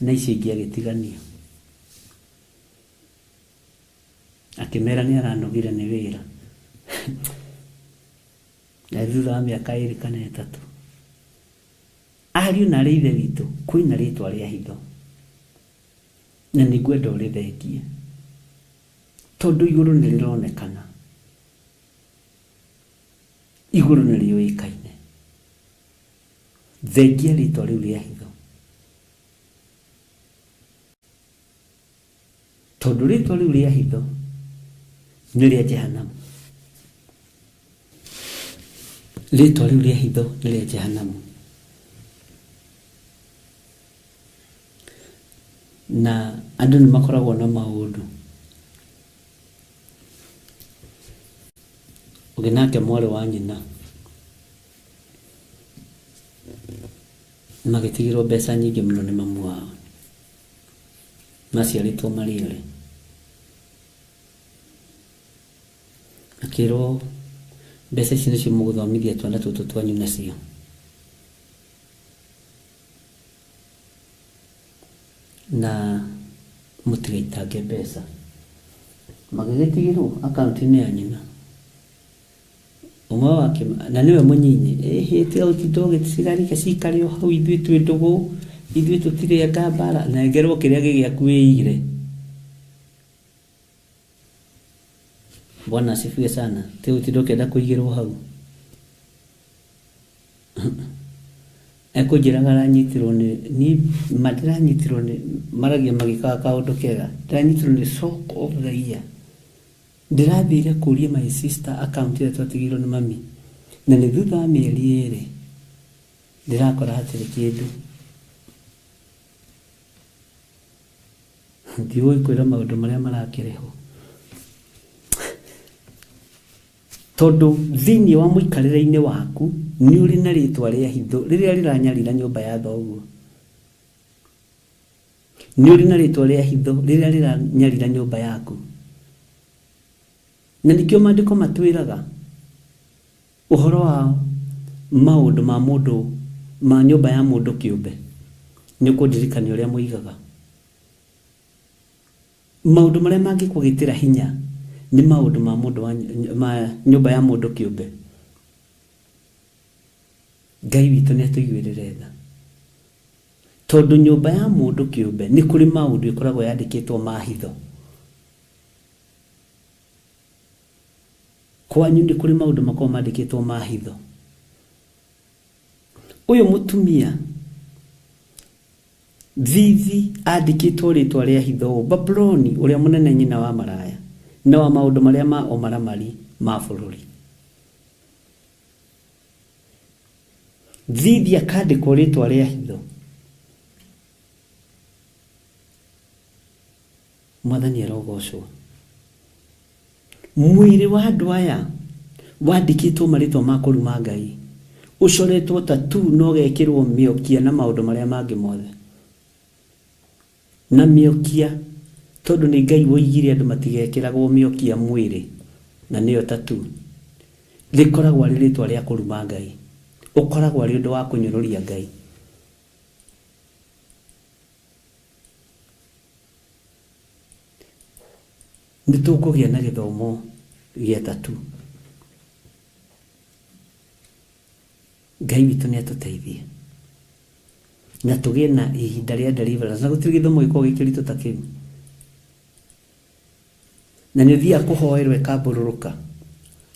Na icio ingĩ agĩtigania. Akĩmera nĩ aranogire nĩ wĩra. Na thutha wa mĩaka 2 kana 3. Ariũ na arĩ ithe witũ kwĩna rĩtwa rĩa hitho. Na nĩ ngwenda ũrĩthengie. Tondũ igũrũ nĩ rĩronekana. Igũrũ nĩ rĩũĩkaine. Thengia rĩtwa rĩu rĩa hitho. Tondũ rĩtwa rĩu rĩa hitho nĩ rĩa Jehanamu. Rĩtwa rĩu rĩa hitho nĩ rĩa Jehanamu. Na andũ nĩ makoragwo na maũndũ. Ũngĩ nake mwarĩ wa nyina magĩtigĩrwo mbeca nyingĩ mũno nĩ mamu wao. Maciarĩtwo marĩ erĩ. Akĩrwo mbeca ici nĩcio mũgũthomithia twana tũtũ twanyu nacio. Na mũtigaitange mbeca. Magĩgĩtigĩrwo akaunti-inĩ ya nyina. Ũmwe wake na nĩwe mũnyinyi, ĩhĩ tiga gũtinda ũgĩcigarika cikare o hau ithuĩ twĩ ndũgũ, ithuĩ tũtirĩ anga mbara, nengerwo kĩrĩa gĩ gĩaku wĩigire. Bwana asifiwe sana. Tiga gũtinda ũkĩenda kũigĩrwo hau. Ekũnjĩraga aranyitirwo nĩ ma ndĩranyitirwo nĩ maragia magĩkaga kaũndũ kega. Ndĩranyitirwo nĩ shock of the year. Ndĩrathire kũria my sister account ĩrĩa twatigĩirwo nĩ mami. Na nĩ thutha wa mĩeri 2 ndĩrakora hatirĩ kĩndũ. Ndigũgĩkwĩra maũndũ marĩa marakĩrĩhwo. Tondũ thĩinĩ wa mũikarĩre-inĩ waku nĩ ũrĩ na rĩtwa rĩa hitho rĩrĩa rĩranyarira nyũmba ya thoguo. Nĩ ũrĩ na rĩtwa rĩa hitho rĩrĩa rĩranyarira nyũmba yaku. Na nĩkĩo maandĩko matwĩraga ũhoro wa maũndũ ma mũndũ ma nyũmba ya mũndũ kĩũmbe. Nĩ ũkũndirikania ũrĩa mũigaga. Maũndũ marĩa mangĩkũgitĩra hinya nĩ maũndũ ma mũndũ wa ma nyũmba ya mũndũ kĩũmbe. Ngai witũ nĩ atũiguĩrĩre tha. Tondũ nyũmba ya mũndũ kĩũmbe nĩ kũrĩ maũndũ ĩkoragwo yandĩkĩtwo ma hitho. Kwanyu nĩ kũrĩ maũndũ makoragwo mandĩkĩtwo ma hitho. Ũyũ mũtumia Thithi andĩkĩtwo rĩtwa rĩa hitho Babuloni ũrĩa mũnene nyina wa maraya. na wa maũndũ marĩa ma ũmaramari ma bũrũri. Thithi akandĩkwo rĩtwa rĩa hitho. Mwathani arogocwo. Mwĩrĩ wa andũ aya wandĩkĩtwo marĩtwa ma kũruma Ngai, ũcoretwo tattoo na ũgekĩrwo mĩokia na maũndũ marĩa mangĩ mothe. Na mĩokia, tondũ nĩ Ngai woigire andũ matigekĩragwo mĩokia mwĩrĩ, na nĩyo tattoo, rĩkoragwo arĩ rĩtwa rĩa kũruma Ngai. Ũkoragwo arĩ ũndũ wa kũnyũrũria Ngai. Nĩ tũkũgĩa na gĩthomo gĩa tattoo. Ngai witũ nĩ atũteithie na tũgĩe na ihinda rĩa deliverance, na gũtirĩ gĩthomo gĩkoragwo gĩ kĩritũ ta kĩu. Na nĩ ũthiaga kũhoerwo ĩkambũrũrũka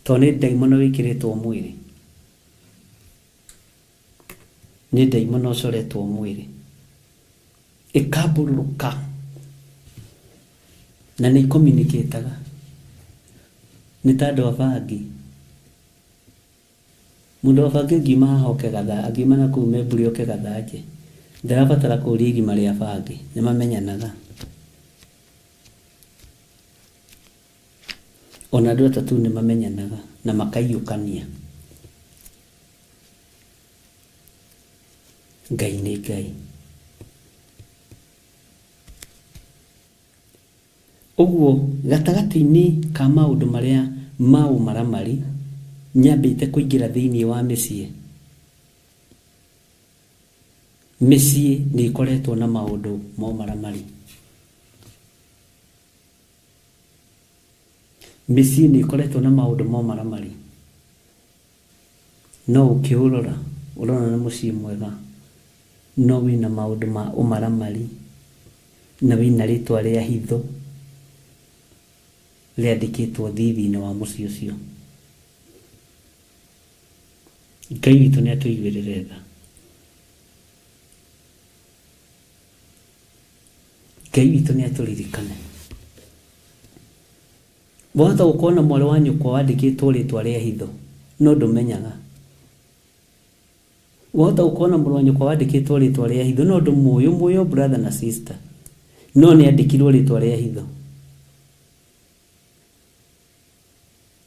tondũ nĩ ndaimono wĩkĩrĩtwo mwĩrĩ, nĩ ndaimono ũcoretwo mwĩrĩ, ĩkambũrũrũka na nĩ icommunicataga. Nĩ ta andũ a bangi. Mũndũ wa bangi angiuma haha oke Gathaa, angiuma na kũu Memburi oke Gathanje, ndarabatara kũũria irima rĩa bangi, nĩ mamenyanaga. Ona andũ atatũ nĩ mamenyanaga na makaiyũkania. Ngai nĩ Ngai. Ũguo gatagatĩ-inĩ ka maũndũ marĩa ma ũmaramari nyambĩte kũingĩra thĩinĩ wa mĩciĩ, mĩciĩ nĩ ĩkoretwo na maũndũ ma ũmaramari. Mĩciĩ nĩ ĩkoretwo na maũndũ ma ũmaramari. No ũkĩũrora ũrona nĩ mũciĩ mwega, no wĩna maũndũ ma ũmaramari na wĩna rĩtwa rĩa hitho rĩandĩkĩtwo thithi-inĩ wa mũciĩ ũcio. Ngai witũ nĩ atũiguĩrĩre tha. Ngai witũ nĩ atũririkane. Wahota gũkorwo na mwarĩ wa nyũkwa wandĩkĩtwo rĩtwa rĩa hitho no ndũmenyaga. Wahota gũkorwo na mũrũ wa nyũkwa wandĩkĩtwo rĩtwa rĩa hitho no ndũmũĩ, ũmũĩ o brother na sister, no nĩ andĩkirwo rĩtwa rĩa hitho.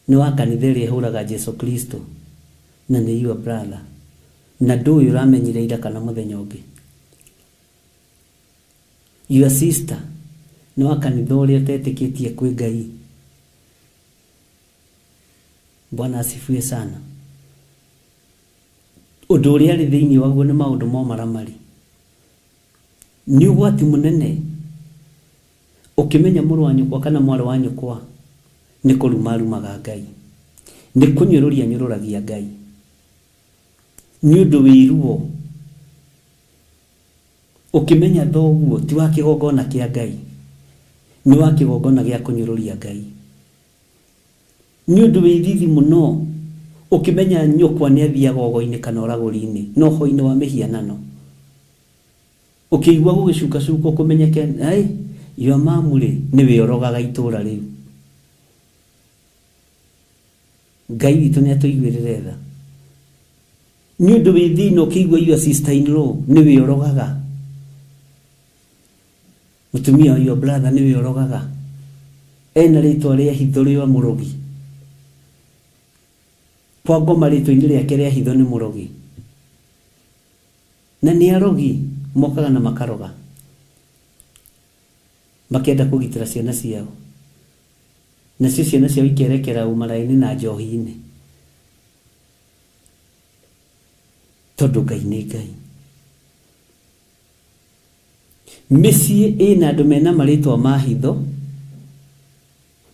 Nĩ wa kanitha ĩrĩa ĩhũraga Jesu Kristo na nĩ your brother, na ndũĩ ũramenyire ira kana mũthenya ũngĩ. Your sister nĩ wa kanitha ũrĩa ũtetĩkĩtie kwĩ Ngai. Bwana asifiwe sana. Ũndũ ũrĩa arĩ thĩinĩ waguo nĩ maũndũ ma ũmaramari. Nĩ ũgwati mũnene ũkĩmenya mũrũ wa nyũkwa kana mwarĩ wa nyũkwa nĩ kũruma arumaga Ngai, nĩ kũnyũrũria anyũrũragia Ngai, nĩ ũndũ wĩ ruo ũkĩmenya thoguo ti wa kĩgongona kĩa Ngai, nĩ wa kĩgongona gĩa kũnyũrũria Ngai. Nĩ ũndũ wĩ thithi mũno ũkĩmenya nyũkwa nĩ athiaga ũgo-inĩ kana ũragũri-inĩ na ũhoi-inĩ wa mĩhianano. Ũkĩigua gũgĩcukacukwo kũmenyeke, ai, your mom rĩ, nĩwe ũrogaga itũra rĩu. Ngai witũ nĩ atũiguĩrĩre tha. Nĩ ũndũ wĩ thĩna ũkĩigua your sister in law nĩwe ũrogaga, mũtumia wa your brother nĩwe ũrogaga, ena rĩtwa rĩa hitho rĩa mũrogi. Kwa ngoma rĩtwa-inĩ rĩake rĩa hitho nĩ mũrogi. Na nĩ arogi mokaga na makaroga, makĩenda kũgitĩra ciana ciao, nacio ciana ciao ikerekera ũmaraĩ-inĩ na njohi-inĩ, tondũ Ngai nĩ Ngai. Mĩciĩ ĩna andũ mena marĩtwa ma hitho,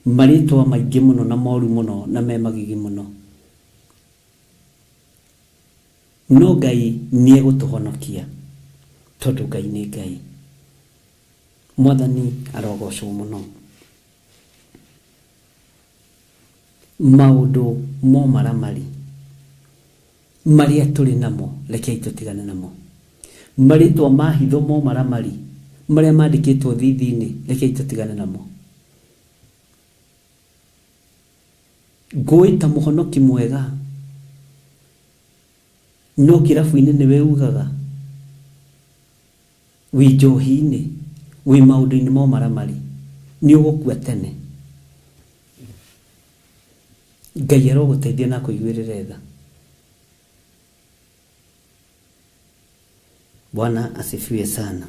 marĩtwa maingĩ mũno na moru mũno na me magigi mũno, no Ngai nĩ egũtũhonokia tondũ Ngai nĩ Ngai. Mwathani arogocwo mũno. Maũndũ ma ũmaramari marĩa tũrĩ namo, rekei tũtigane namo. Marĩtwa ma hitho ma ũmaramari marĩa mandĩkĩtwo thithi-inĩ, rekei tũtigane namo. Ngũĩ ta mũhonoki mwega no kĩrabu-inĩ nĩwe ugaga wĩ njohi-inĩ wĩ maũndũ-inĩ ma ũmaramari nĩ ũgũkua tene. Ngai arogũteithia na akũiguĩrĩre tha. Bwana asifiwe sana.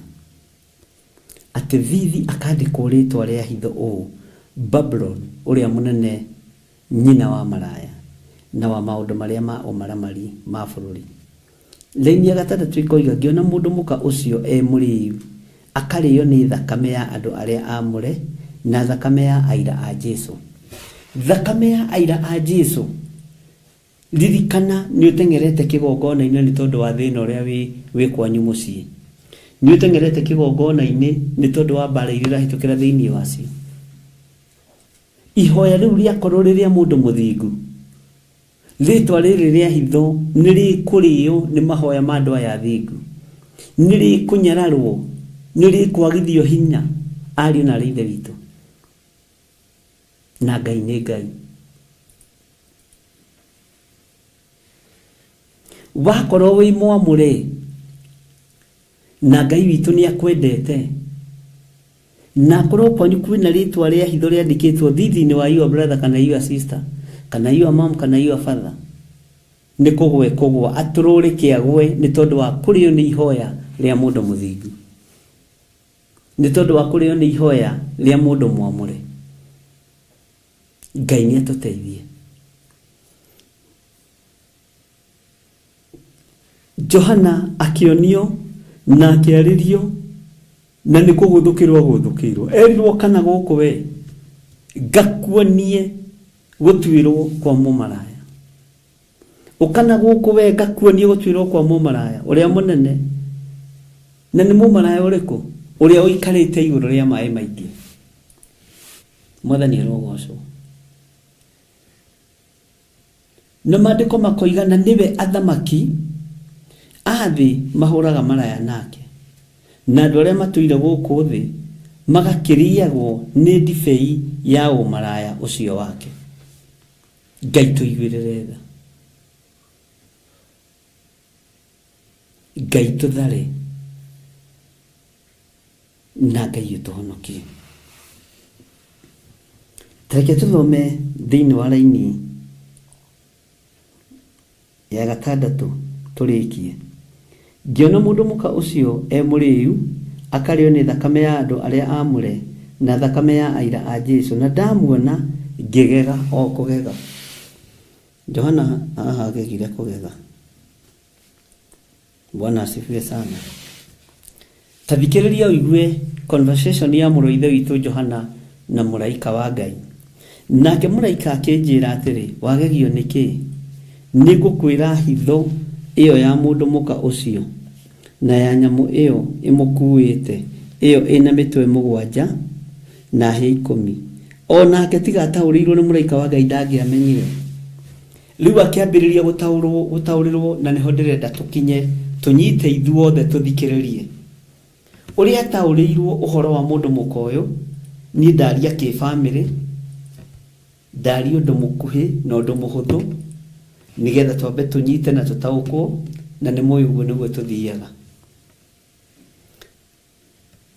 Atĩ thithi akandĩkwo rĩtwa rĩa hitho ũũ, Babulon ũrĩa mũnene, nyina wa maraya na wa maũndũ marĩa ma ũmaramari ma bũrũri. Raini ya gatandatũ ĩkoiga ngĩona mũndũ mũka ũcio e mũrĩu akarĩo nĩ thakame ya andũ arĩa aamũre na thakame ya aira a Jesu. Thakame ya aira a Jesu, ririkana nĩ ũteng'erete kĩgongona-inĩ nĩ tondũ wa thĩna ũrĩa wĩ kwanyu mũciĩ. Nĩ ũteng'erete kĩgongona-inĩ nĩ tondũ wa mbara iria ũrahĩtũkĩra thĩinĩ wacio. Ihoya rĩu rĩakorwo rĩrĩa mũndũ mũthingu, rĩtwa rĩrĩ rĩa hitho nĩ rĩkũrĩo nĩ mahoya ma andũ aya athingu, nĩ rĩkũnyararwo, nĩ rĩkwagithio hinya ariũ na aarĩ a Ithe witũ. Na Ngai nĩ Ngai. Wakorwo wĩ mwamũre na Ngai witũ nĩ akwendete, na akorwo kwanyu kwĩna rĩtwa rĩa hitho rĩandĩkĩtwo thithi-inĩ wa your brother kana your sister kana your mom kana your father, nĩ kũgwe kũgwa atũrũrĩke agwe nĩ tondũ wa kũrĩo nĩ ihoya rĩa mũndũ mũthingu, nĩ tondũ wa kũrĩo nĩ ihoya rĩa mũndũ mwamũre. Ngai nĩ atũteithie. Johana akĩonio na akĩarĩrio na nĩ kũgũthũkĩrwo agũthũkĩirwo, erirwo kana gũkũ we ngakuonie gũtuĩrwo kwa mũmaraya, ũkana gũkũ we ngakuonie gũtuĩrwo kwa mũmaraya ũrĩa mũnene. Na nĩ mũmaraya ũrĩkũ? Ũrĩa ũikarĩte igũrũ rĩa maĩ maingĩ. Mwathani arogocwo. Na maandĩko makoiga na nĩwe athamaki a thĩ mahũraga maraya nake, na andũ arĩa matũire gũkũ thĩ magakĩrĩagwo nĩ ndibei ya ũmaraya ũcio wake. Ngai tũiguĩrĩre tha, Ngai tũthare, na Ngai ũtũhonokie. Tareke tũthome thĩinĩ wa raini ya gatandatũ tũrĩkie. Ngĩona mũndũ mũka ũcio e mũrĩu akarĩo nĩ thakame ya andũ arĩa aamũre na thakame ya aira a Jesu, na ndamuona ngĩgega o kũgega. Johana haha agegire kũgega. Bwana asifiwe sana. Ta thikĩrĩria ũigue conversation ya mũrũ wa Ithe witũ Johana na mũraika wa Ngai. Nake mũraika akĩnjĩra atĩrĩ, wagegio nĩ kĩ? Nĩ ngũkwĩra hitho ĩyo ya mũndũ mũka ũcio na ya nyamũ ĩyo ĩmũkuĩte, ĩyo ĩna mĩtwe 7 na hĩa 10. O nake tiga ataũrĩirwo nĩ mũraika wa Ngai ndangĩamenyire. Rĩu akĩambĩrĩria gũtaũrĩrwo, na nĩho ndĩrenda tũkinye tũnyite ithuothe tũthikĩrĩrie ũrĩa ataũrĩirwo ũhoro wa mũndũ mũka ũyũ. Niĩ ndaria kĩbamĩrĩ, ndaria ũndũ mũkuhĩ na ũndũ mũhũthũ nĩgetha twambe tũnyite na tũtaũkwo, na nĩ mũĩ ũguo nĩguo tũthiaga.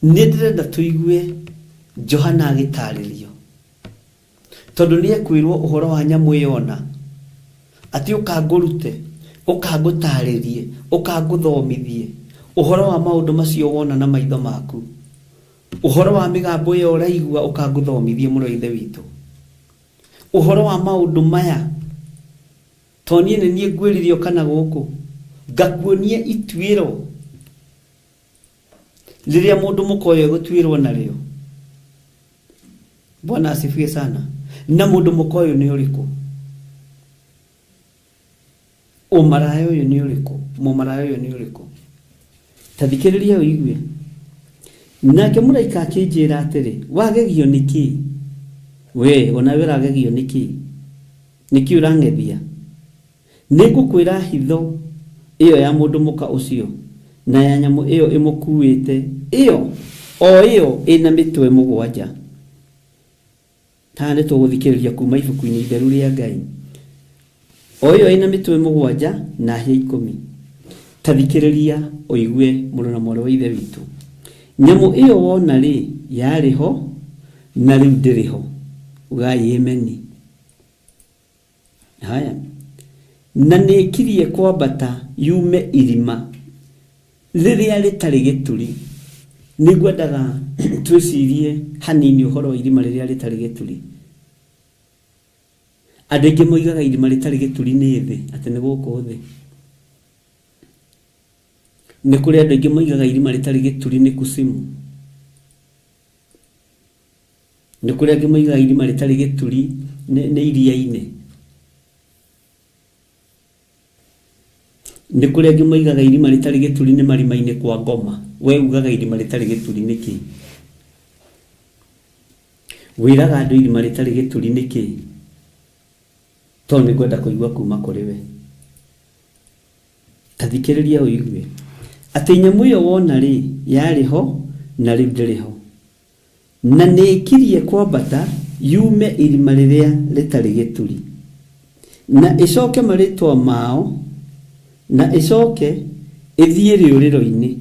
Nĩ ndĩrenda tũigue Johana agĩtarĩrio, tondũ nĩ ekwĩrwo ũhoro wa nyamũ ĩyo na atĩ ũkangũrute, ũkangũtarĩrie, ũkangũthomithie ũhoro wa maũndũ macio wona na maitho maku, ũhoro wa mĩgambo ĩyo ũraigua ũkangũthomithie mũrũ wa Ithe witũ, ũhoro wa maũndũ maya. To niĩ nĩ niĩ ngwĩrire kana gũkũ ngakuonie ituĩro rĩrĩa mũndũ mũka ũyũ egũtuĩrwo narĩo. Bwana asifiwe sana. Na mũndũ mũka ũyũ nĩ ũrĩkũ? Ũmaraya ũyũ nĩ ũrĩkũ? Mũmaraya ũyũ nĩ ũrĩkũ? Ta thikĩrĩria ũigue. Nake mũraika akĩnjĩra atĩrĩ, wagegio nĩ kĩ? We onawe ũragegio nĩ kĩ? Nĩ kĩ ũrang'ethia? Nĩ ngũkwĩra hitho ĩyo ya mũndũ mũka ũcio na ya nyamũ ĩyo ĩmũkuĩte, ĩyo o ĩyo ĩna mĩtwe 7. Haha nĩ tũgũthikĩrĩria kuma ibuku-inĩ itheru rĩa Ngai. O ĩyo ĩna mĩtwe 7 na hĩa 10. Ta thikĩrĩria ũigue mũrũ na mwarĩ wa Ithe witũ. Nyamũ ĩyo wona rĩ yarĩ ho na rĩu ndĩrĩ ho. Ugai ameni. Haya. Na nĩĩkirie kwambata yume irima rĩrĩa rĩtarĩ gĩturi. Nĩngwendaga twĩcirie hanini ũhoro wa irima rĩrĩa rĩtarĩ gĩturi. Andũ aingĩ moigaga irima rĩtarĩ gĩturi nĩ thĩ, atĩ nĩ gũkũ thĩ. Nĩ kũrĩ andũ aingĩ moigaga irima rĩtarĩ gĩturi nĩ kusimu. Nĩ kũrĩ angĩ moigaga irima rĩtarĩ gĩturi nĩ iria-inĩ. Nĩ kũrĩ angĩ moigaga irima rĩtarĩ gĩturi nĩ marima-inĩ kwa ngoma. We ugaga irima rĩtarĩ gĩturi nĩ kĩ? Wĩraga andũ irima rĩtarĩ gĩturi nĩ kĩ? Tondũ nĩ ngwenda kũigua kuma kũrĩ we. Ta thikĩrĩria ũigue. Atĩ nyamũ ĩyo wona rĩ yarĩ ho na rĩu ndĩrĩ ho. Na nĩĩkirie kwambata yume irima rĩrĩa rĩtarĩ gĩturi. Na ĩcoke marĩtwa mao na ĩcoke ĩthiĩ rĩũrĩro-inĩ.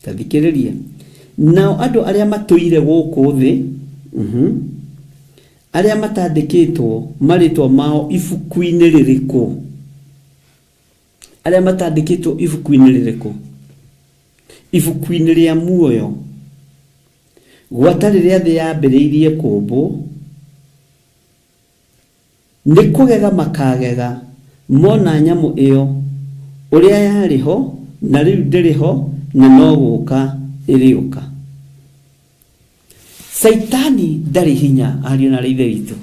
Ta thikĩrĩria. Nao andũ arĩa matũire gũkũ thĩ, arĩa matandĩkĩtwo marĩtwa mao ibuku-inĩ rĩrĩkũ? Arĩa matandĩkĩtwo ibuku-inĩ rĩrĩkũ? Ibuku-inĩ rĩa muoyo. Gwata rĩrĩa thĩ yambĩrĩirie kũmbwo, nĩ kũgega makagega mona nyamũ ĩyo ũrĩa yarĩ ho na rĩu ndĩrĩ ho na no gũka ĩrĩũka. Caitani ndarĩ hinya ariũ na ithe witũ.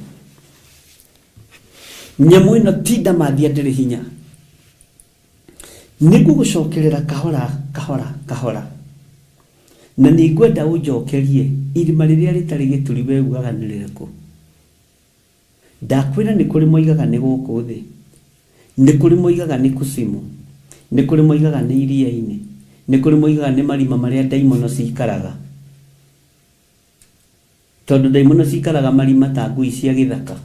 Nyamũ ĩno ti ndamathia ndĩrĩ hinya. Nĩngũgũcokerera kahora kahora kahora. Na nĩngwenda ũnjokerie irima rĩrĩa rĩtarĩ gĩturi we ugaga nĩ rĩrĩkũ. Ndakwĩra nĩ kũrĩ moigaga nĩ gũkũ thĩ. Nĩ kũrĩ moigaga nĩ kusimu. Nĩ kũrĩ moigaga nĩ iria-inĩ. Nĩ kũrĩ moigaga nĩ marima marĩa ndaimono cikaraga. Tondũ ndaimono cikaraga marima ta ngui cia gĩthaka.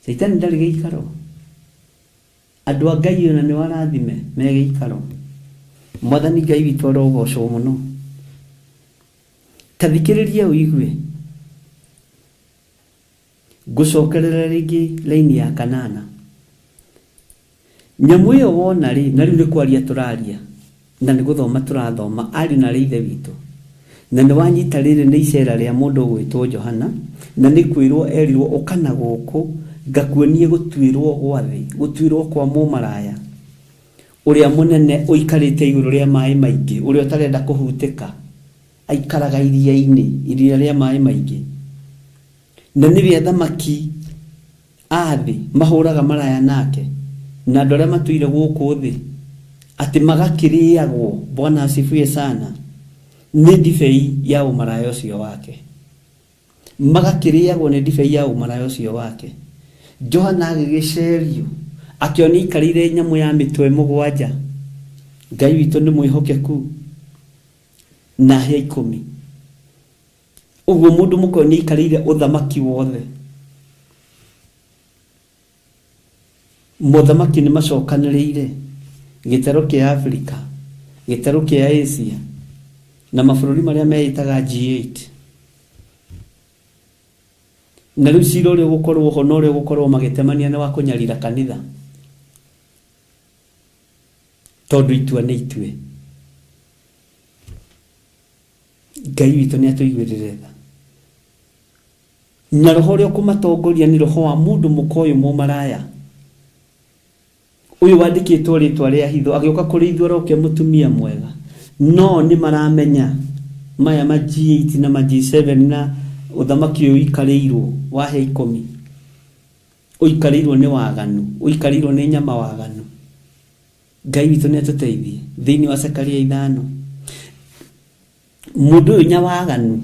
Caitani ndarĩ gĩikaro. Andũ a Ngai ona nĩ warathime me gĩikaro. Mwathani Ngai witũ arogocwo mũno. Ta thikĩrĩria ũigue. Ngũcokerera rĩngĩ laini ya kanana. Nyamũ ĩyo wona rĩ, na rĩu nĩ kwaria tũraria, na nĩ gũthoma tũrathoma, ariũ na ithe witũ. Na nĩ wanyita rĩrĩ nĩ icera rĩa mũndũ ũgwĩtwo Johana, na nĩ kwĩrwo erirwo ũka na gũkũ, ngakuonie gũtuĩrwo gwa thĩ, gũtuĩrwo kwa mũmaraya. Ũrĩa mũnene ũikarĩte igũrũ rĩa maĩ maingĩ, ũrĩa ũtarenda kũhutĩka, aikaraga iria-inĩ, iria rĩa maĩ maingĩ. Na nĩwe athamaki a thĩ mahũraga maraya nake, na andũ arĩa matũire gũkũ thĩ, atĩ magakĩrĩagwo, Bwana asifiwe sana, nĩ ndibei ya ũmaraya ũcio wake. Magakĩrĩagwo nĩ ndibei ya ũmaraya ũcio wake. Johana agĩgĩcerio, akĩona aikarĩire nyamũ ya mĩtwe 7. Ngai witũ nĩ mwĩhokeku. Na hĩa 10. Ũguo mũndũ mũkũyũ nĩ aikarĩire ũthamaki wothe. Mothamaki nĩ macokanĩrĩire gĩtarũ kĩa Afrika, gĩtarũ kĩa Asia, na mabũrũri marĩa meĩtaga G8. Na rĩu cira ũrĩa ũgũkorwo ho na ũrĩa ũgũkorwo magĩtemania nĩ wa kũnyarira kanitha. Tondũ itua nĩ itue. Ngai witũ nĩ atũiguĩrĩre tha. Na roho ũrĩa ũkũmatongoria nĩ roho wa mũndũ mũka ũyũ mũmaraya. Ũyũ wandĩkĩtwo rĩtwa rĩa hitho, agĩũka kũrĩ ithuĩ aroke mũtumia mwega. No nĩ maramenya maya ma G8 na ma G7 na ũthamaki ũyũ ũikarĩirwo wa hĩa 10. Ũikarĩirwo nĩ waganu, ũikarĩirwo nĩ nyama waganu. Ngai witũ nĩ atũteithie. Thĩinĩ wa Zekaria 5. Mũndũ ũyũ nyawaganu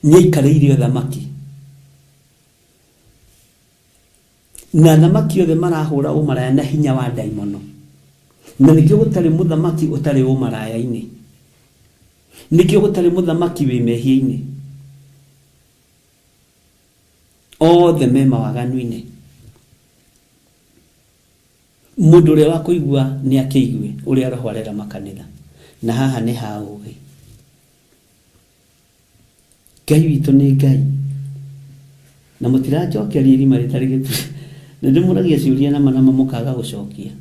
nĩ aikarĩire ũthamaki. Na athamaki othe marahũra ũmaraya na hinya wa ndaimono. Na nĩkĩo gũtarĩ mũthamaki ũtarĩ ũmaraya-inĩ. Nĩkĩo gũtarĩ mũthamaki wĩ mehia-inĩ, othe me mawaganu-inĩ. Mũndũ ũrĩa wa kũigua nĩ akĩigue ũrĩa roho arera makanitha. Na haha nĩ ha ũgĩ. Ngai witũ nĩ Ngai. Na mũtiranjokeria irima rĩtarĩ gĩturi. Nĩ ndĩmũragia ciũria nama nama mũkaga gũcokia.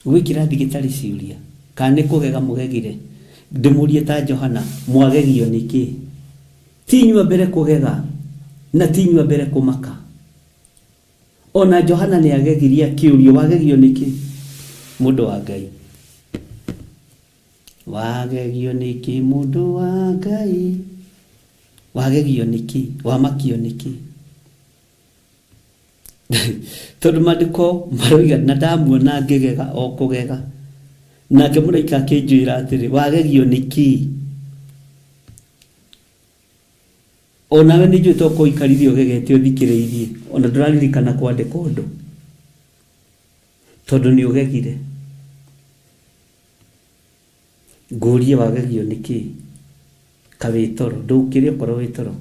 Gwĩ kĩrathi gĩtarĩ ciũria. Kana nĩ kũgega mũgegire. Ndĩmũrie ta Johana, mwagegio nĩkĩ? Ti inyuĩ a mbere kũgega na ti inyuĩ a mbere kũmaka. Ona Johana nĩ agegirie akĩũrio, wagegio nĩkĩ? Mũndũ wa Ngai. Wagegio nĩkĩ mũndũ wa Ngai? Wagegio nĩkĩ? Wamakio nĩkĩ? Tondũ maandĩko maroiga na ndamuona ngĩgega o kũgega. Nake mũraika akĩnjĩra atĩrĩ, wagegio nĩkĩ? Onawe nĩ njũĩ to kũikarire ũgegete ũthikĩrĩirie, ona ndũraririkana kwandĩka ũndũ. Tondũ nĩ ũgegire. Ngũrie wagegio nĩkĩ? Ka wĩ toro, ndũkĩre okorwo wĩ toro.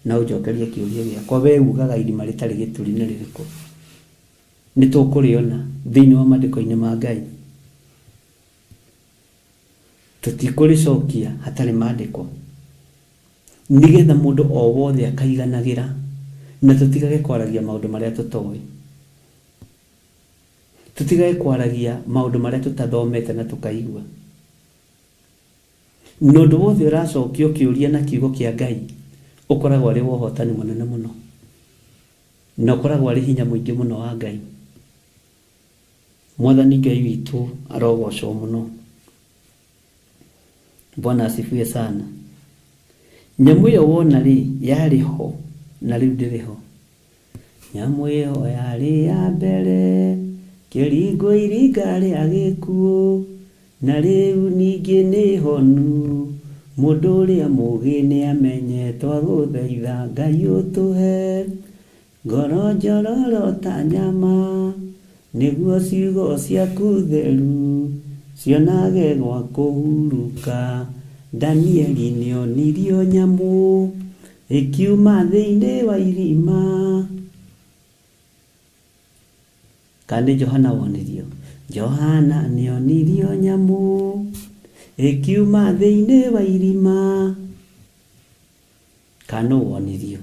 Na ũnjokerie kĩũria gĩakwa, we ugaga irima rĩtarĩ gĩturi nĩ rĩrĩkũ? Nĩ tũkũrĩona thĩinĩ wa maandĩko-inĩ ma Ngai. Tũtikũrĩcokia hatarĩ maandĩko. Nĩgetha mũndũ o wothe akaiganagĩra na tũtigage kwaragia maũndũ marĩa tũtoĩ. Tũtigage kwaragia maũndũ marĩa tũtathomete na tũkaigua. Na ũndũ wothe ũracokio kĩũria na kiugo kĩa Ngai ũkoragwo arĩ wa ũhotani mũnene mũno. Na ũkoragwo arĩ hinya mũingĩ mũno wa Ngai. Mwathani Ngai witũ arogocwo mũno. Bwana asifiwe sana. Nyamũ ĩyo wona rĩ, yarĩ ho na rĩu ndĩrĩ ho. Nyamũ ĩyo yarĩ ya mbere, kĩringo iringa rĩa gĩkuũ, na rĩu ningĩ nĩ honu. Mũndũ ũrĩa mũũgĩ nĩ amenye twagũthaitha Ngai ũtũhe ngoro njororo ta nyama, nĩguo ciugo ciaku theru cionage gwa kũhurũka. Danieli nĩonirio nyamũ ĩkiuma thĩinĩ wa irima. Kana nĩ Johana wonirio? Johana nĩonirio nyamũ ĩkiuma thĩinĩ wa irima. Kana nũ wonirio?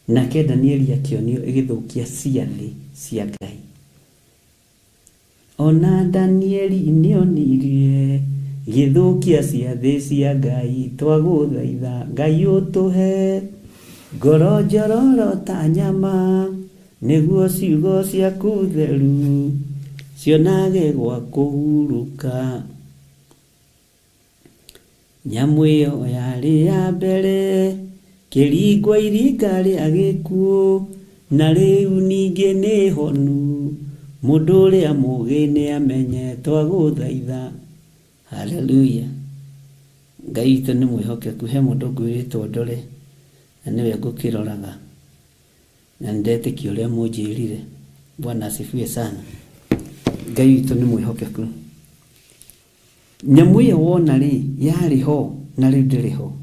Nake Danieli akĩonio ĩgĩthũkia ciathĩ cia Ngai. Ona Danieli nĩonirie gĩthũkia ciathĩ cia Ngai, twagũthaitha Ngai ũtũhe ngoro njororo ta nyama, nĩguo ciugo ciaku theru cionage gwa kũhurũka. Nyamũ ĩyo yarĩ ya mbere, kĩringwo iringa rĩa gĩkuũ, na rĩu ningĩ nĩ honu. Mũndũ ũrĩa mũũgĩ nĩ amenye twagũthaitha. Haleluya. Ngai witũ nĩ mwĩhokeku. He mũndũ ngwĩrĩtwo ndore na nĩwe ngũkĩroraga. Na nĩndetĩkia ũrĩa mũnjĩrire. Bwana asifiwe sana. Ngai witũ nĩ mwĩhokeku. Nyamũ ĩyo wona rĩ, yarĩ ho na rĩu ndĩrĩ ho.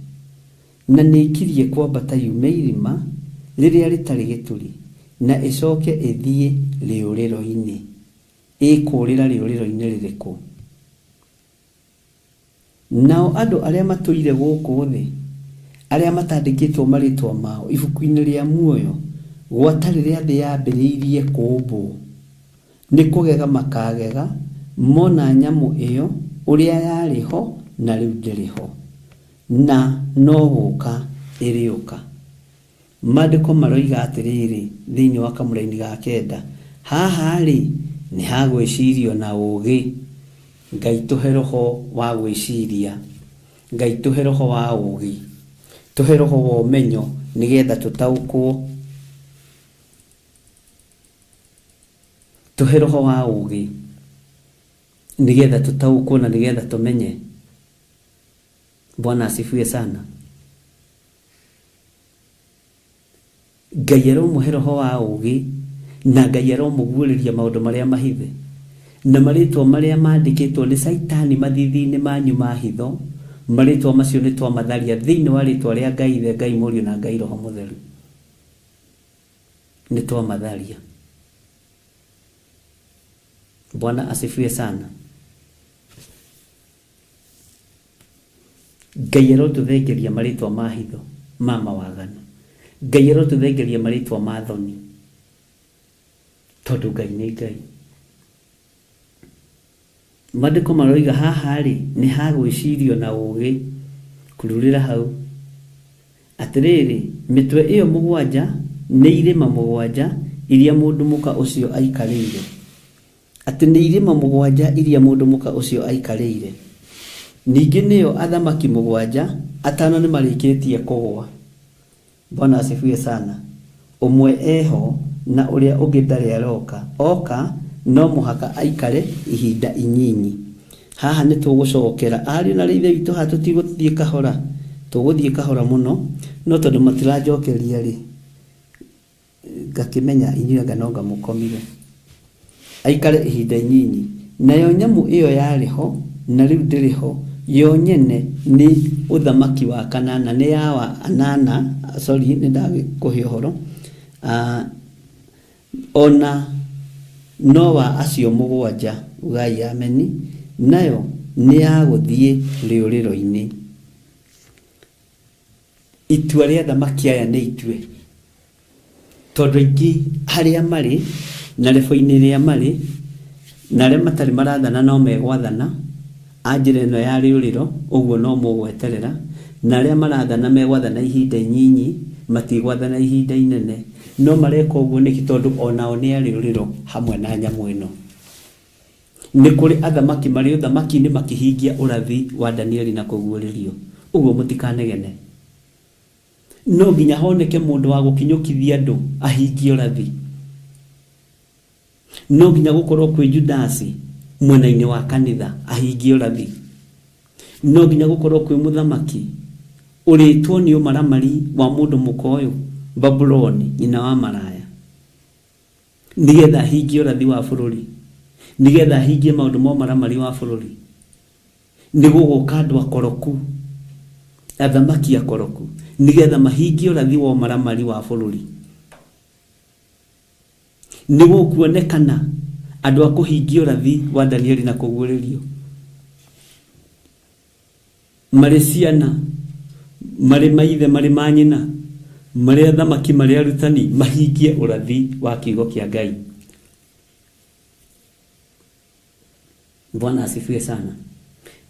Na nĩ ĩkirie kwambata yume irima rĩrĩa rĩtarĩ gĩturi na ĩcoke ĩthiĩ rĩũrĩro-inĩ. Ĩkũrĩra rĩũrĩro-inĩ rĩrĩkũ? Nao andũ arĩa matũire gũkũ thĩ, arĩa matandĩkĩtwo marĩtwa mao ibuku-inĩ rĩa muoyo, gwata rĩrĩa thĩ yambĩrĩirie kũũmbwo, nĩ kũgega makagega mona nyamũ ĩyo ũrĩa yarĩ ho na rĩu ndĩrĩ ho, na no gũka ĩrĩũka. Maandĩko maroiga atĩrĩrĩ thĩinĩ wa kamũraini ga kenda, haha rĩ nĩ ha gwĩcirio na ũũgĩ. Ngai tũhe roho wa gwĩciria, Ngai tũhe roho wa ũũgĩ, tũhe roho wa ũmenyo nĩgetha tũtaũkwo. Tũhe roho wa ũũgĩ nĩgetha tũtaũkwo na nĩgetha tũmenye. Bwana asifiwe sana. Ngai aromũhe roho wa ũũgĩ na Ngai aromũguũrĩria maũndũ marĩa mahithe. Na marĩtwa marĩa mandĩkĩtwo nĩ Caitani mathithi-inĩ manyu ma hitho, marĩtwa macio nĩ twamatharia thĩinĩ wa rĩtwa rĩa Ngai Ithe, Ngai Mũriũ na Ngai Roho Mũtheru. Nĩ twamatharia. Bwana asifiwe sana. Ngai arotũthengeria marĩtwa ma hitho ma mawaganu. Ngai arotũthengeria marĩtwa ma thoni. Tondũ Ngai nĩ Ngai. Maandĩko maroiga haha rĩ, nĩ ha gwĩcirio na ũũgĩ. Kururĩra hau. Atĩrĩrĩ, mĩtwe ĩyo mũgwanja nĩ irĩma mũgwanja iria mũndũ mũka ũcio aikarĩire. Atĩ nĩ irĩma mũgwanja iria mũndũ mũka ũcio aikarĩire. Ningĩ nĩo athamaki mũgwanja, atano nĩ marĩkĩtie kũgũa. Bwana asifiwe sana. Ũmwe eho na ũrĩa ũngĩ ndarĩ aroka. Oka no mũhaka aikare ihinda inyinyi. Haha nĩ tũgũcokera ariũ na ithe witũ, haha tũtigũthiĩ kahora, tũgũthiĩ kahora mũno, no tondũ matiranjokeria rĩ, ngakĩmenya inyuĩ anga no ngamũkomire. Aikare ihinda inyinyi. Nayo nyamũ ĩyo yarĩ ho na rĩu ndĩrĩ ho, yo nyene nĩ ũthamaki wa kanana, nĩ ya wa anana, sorry nĩ ndagĩkũhe ũhoro, ona no wa acio mũgwanja, ugai ameni, nayo nĩ ya gũthiĩ rĩũrĩro-inĩ. Itua rĩa athamaki aya nĩ itue, tondũ aingĩ harĩa marĩ na rebo-inĩ ĩrĩa marĩ na arĩa matarĩ marathana no megwathana a njĩra ĩno ya rĩũrĩro, ũguo no mũgweterera, na arĩa marathana megwathana ihinda inyinyi, matigwathana ihinda inene. No mareka ũguo nĩkĩ? Tondũ onao nĩ a rĩũrĩro hamwe na nyamũ ĩno. Nĩ kũrĩ athamaki marĩ ũthamaki-inĩ makĩhingia ũrathi wa Danieli na kũguũrĩrio. Ũguo mũtikanegene. No nginya honeke mũndũ wa gũkinyũkithia andũ ahingie ũrathi. No nginya gũkorwo kwĩ Judasi mwena-inĩ wa kanitha ahingie ũrathi. No nginya gũkorwo kwĩ mũthamaki ũrĩtwo nĩ ũmaramari wa mũndũ mũka ũyũ Babuloni, nyina wa maraya, nĩgetha ahingie ũrathi wa bũrũri, nĩgetha ahingie maũndũ ma ũmaramari wa bũrũri. Nĩ gũgũka andũ akoroku, athamaki akoroku, nĩgetha mahingie ũrathi wa ũmaramari wa bũrũri. Nĩ gũkuonekana andũ a kũhingia ũrathi wa Danieli na kũguũrĩrio, marĩ ciana, marĩ maithe, marĩ manyina, marĩ athamaki, marĩ arutani, mahingie ũrathi wa kiugo kĩa Ngai. Bwana asifiwe sana.